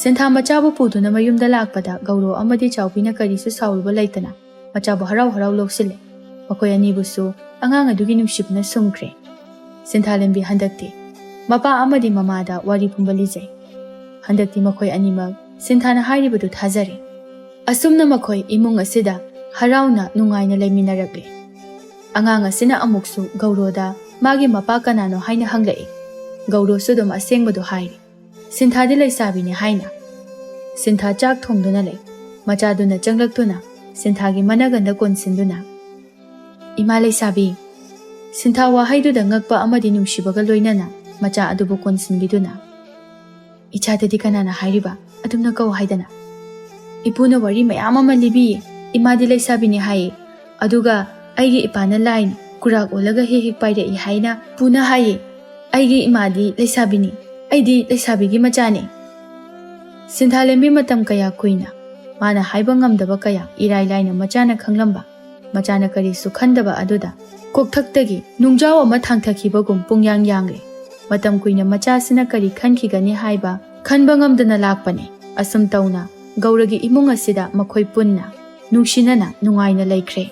ꯁꯤꯟꯊꯥ ꯃꯆꯥꯕꯨ ꯄꯨꯗꯨꯅ ꯃꯌꯨꯝꯗ ꯂꯥꯛꯄꯗ ꯒꯧꯔꯣ ꯑꯃꯗꯤ ꯆꯥꯎꯕꯤꯅ ꯀꯔꯤꯁꯨ ꯁꯥꯎꯔꯨꯕ ꯂꯩꯇꯅ ꯃꯆꯥꯕꯨ ꯍꯔꯥꯎ ꯍꯔꯥꯎ ꯂꯧꯁꯤꯜꯂꯦ꯫ ꯃꯈꯣꯏ ꯑꯅꯤꯕꯨꯁꯨ ꯑꯉꯥꯡ ꯑꯗꯨꯒꯤ ꯅꯨꯡꯁꯤꯕꯅ ꯁꯨꯝꯈ꯭ꯔꯦ꯫ ꯁꯤꯟꯊꯥꯂꯦꯝꯕꯤ ꯍꯟꯗꯛꯇꯤ ꯃꯄꯥ ꯑꯃꯗꯤ ꯃꯃꯥꯗ ꯋꯥꯔꯤ ꯄꯨꯝꯕ ꯂꯤꯖꯩ꯫ ꯍꯟꯗꯛꯇꯤ ꯃꯈꯣꯏ ꯑꯅꯤꯃꯛ ꯁꯤꯟꯊꯥꯅ ꯍꯥꯏꯔꯤꯕꯗꯨ ꯊꯥꯖꯔꯦ꯫ ꯑꯁꯨꯝꯅ ꯃꯈꯣꯏ ꯏꯃꯨꯡ ꯑꯁꯤꯗ ꯍꯔꯥꯎꯅ ꯅꯨꯡꯉꯥꯏꯅ ꯂꯩꯃꯤꯟꯅꯔꯛꯂꯦ꯫ ꯑꯉꯥꯡ ꯑꯁꯤꯅ ꯑꯃꯨꯛꯁꯨ ꯒꯧꯔꯣꯗ ꯃꯥꯒꯤ ꯃꯄꯥ ꯀꯅꯥꯅꯣ ꯍꯥꯏꯅ ꯍꯪꯂꯛꯏ꯫ ꯒꯧꯔꯣꯁꯨ ꯑꯗꯨꯝ ꯑꯁꯦꯡꯕꯗꯨ ꯍꯥꯏꯔꯤ꯫ ꯁꯤꯟꯊꯥꯗꯤ ꯂꯩꯁꯥꯕꯤꯅꯤ ꯍꯥꯏꯅ꯫ ꯁꯤꯟꯊꯥ ꯆꯥꯛ ꯊꯣꯡꯗꯨꯅ ꯂꯩ꯫ ꯃꯆꯥꯗꯨꯅ ꯆꯪꯂꯛꯇꯨꯅ ꯁꯤꯟꯊꯥꯒꯤ ꯃꯅꯒꯟꯗ ꯀꯣꯟꯁꯤꯟꯗꯨꯅ, "ꯏꯃꯥ ꯂꯩꯁꯥꯕꯤ!" ꯁꯤꯟꯊꯥ ꯋꯥꯍꯩꯗꯨꯗ ꯉꯛꯄ ꯑꯃꯗꯤ ꯅꯨꯡꯁꯤꯕꯒ ꯂꯣꯏꯅꯅ ꯃꯆꯥ ꯑꯗꯨꯕꯨ ꯀꯣꯟꯁꯤꯟꯕꯤꯗꯨꯅ, "ꯏꯆꯥꯗꯗꯤ ꯀꯅꯥꯅ ꯍꯥꯏꯔꯤꯕ ꯑꯗꯨꯝꯅ ꯀꯧ ꯍꯥꯏꯗꯅ? ꯏꯄꯨꯅ ꯋꯥꯔꯤ ꯃꯌꯥꯝ ꯑꯃ ꯂꯤꯕꯤꯌꯦ꯫ ꯏꯃꯥꯗꯤ ꯂꯩꯁꯥꯕꯤꯅꯤ ꯍꯥꯏꯌꯦ꯫ ꯑꯗꯨꯒ ꯑꯩꯒꯤ ꯏꯄꯥꯅ ꯂꯥꯏꯅꯤ, ꯀꯨꯔꯥꯛ ꯑꯣꯜꯂꯒ ꯍꯦꯛ ꯍꯦꯛ ꯄꯥꯏꯔꯛꯏ ꯍꯥꯏꯅ ꯄꯨꯅ ꯍꯥꯏꯌꯦ꯫ ꯑꯩꯒꯤ ꯏꯃꯥꯗꯤ ꯂꯩꯁꯥꯕꯤꯅꯤ, ꯑꯩꯗꯤ ꯂꯩꯁꯥꯕꯤꯒꯤ ꯃꯆꯥꯅꯤ꯫" ꯁꯤꯟꯊꯥꯂꯦꯝꯕꯤ ꯃꯇꯝ ꯀꯌꯥ ꯀꯨꯏꯅ ꯃꯥꯅ ꯍꯥꯏꯕ ꯉꯝꯗꯕ ꯀꯌꯥ ꯏꯔꯥꯏ ꯂꯥꯏꯅ ꯃꯆꯥꯅ ꯈꯪꯂꯝꯕ, ꯃꯆꯥꯅ ꯀꯔꯤꯁꯨ ꯈꯟꯗꯕ ꯑꯗꯨꯗ ꯀꯣꯛꯊꯛꯇꯒꯤ ꯅꯨꯡꯖꯥꯎ ꯑꯃ ꯊꯥꯡꯊꯈꯤꯕꯒꯨꯝ ꯄꯨꯡꯌꯥꯡ ꯌꯥꯡꯂꯦ꯫ ꯃꯇꯝ ꯀꯨꯏꯅ ꯃꯆꯥꯁꯤꯅ ꯀꯔꯤ ꯈꯟꯈꯤꯒꯅꯤ ꯍꯥꯏꯕ ꯈꯟꯕ ꯉꯝꯗꯅ ꯂꯥꯛꯄꯅꯤ꯫ ꯑꯁꯨꯝ ꯇꯧꯅ ꯒꯧꯔꯒꯤ ꯏꯃꯨꯡ ꯑꯁꯤꯗ ꯃꯈꯣꯏ ꯄꯨꯟꯅ ꯅꯨꯡꯁꯤꯅꯅ ꯅꯨꯡꯉꯥꯏꯅ ꯂꯩꯈ꯭ꯔꯦ꯫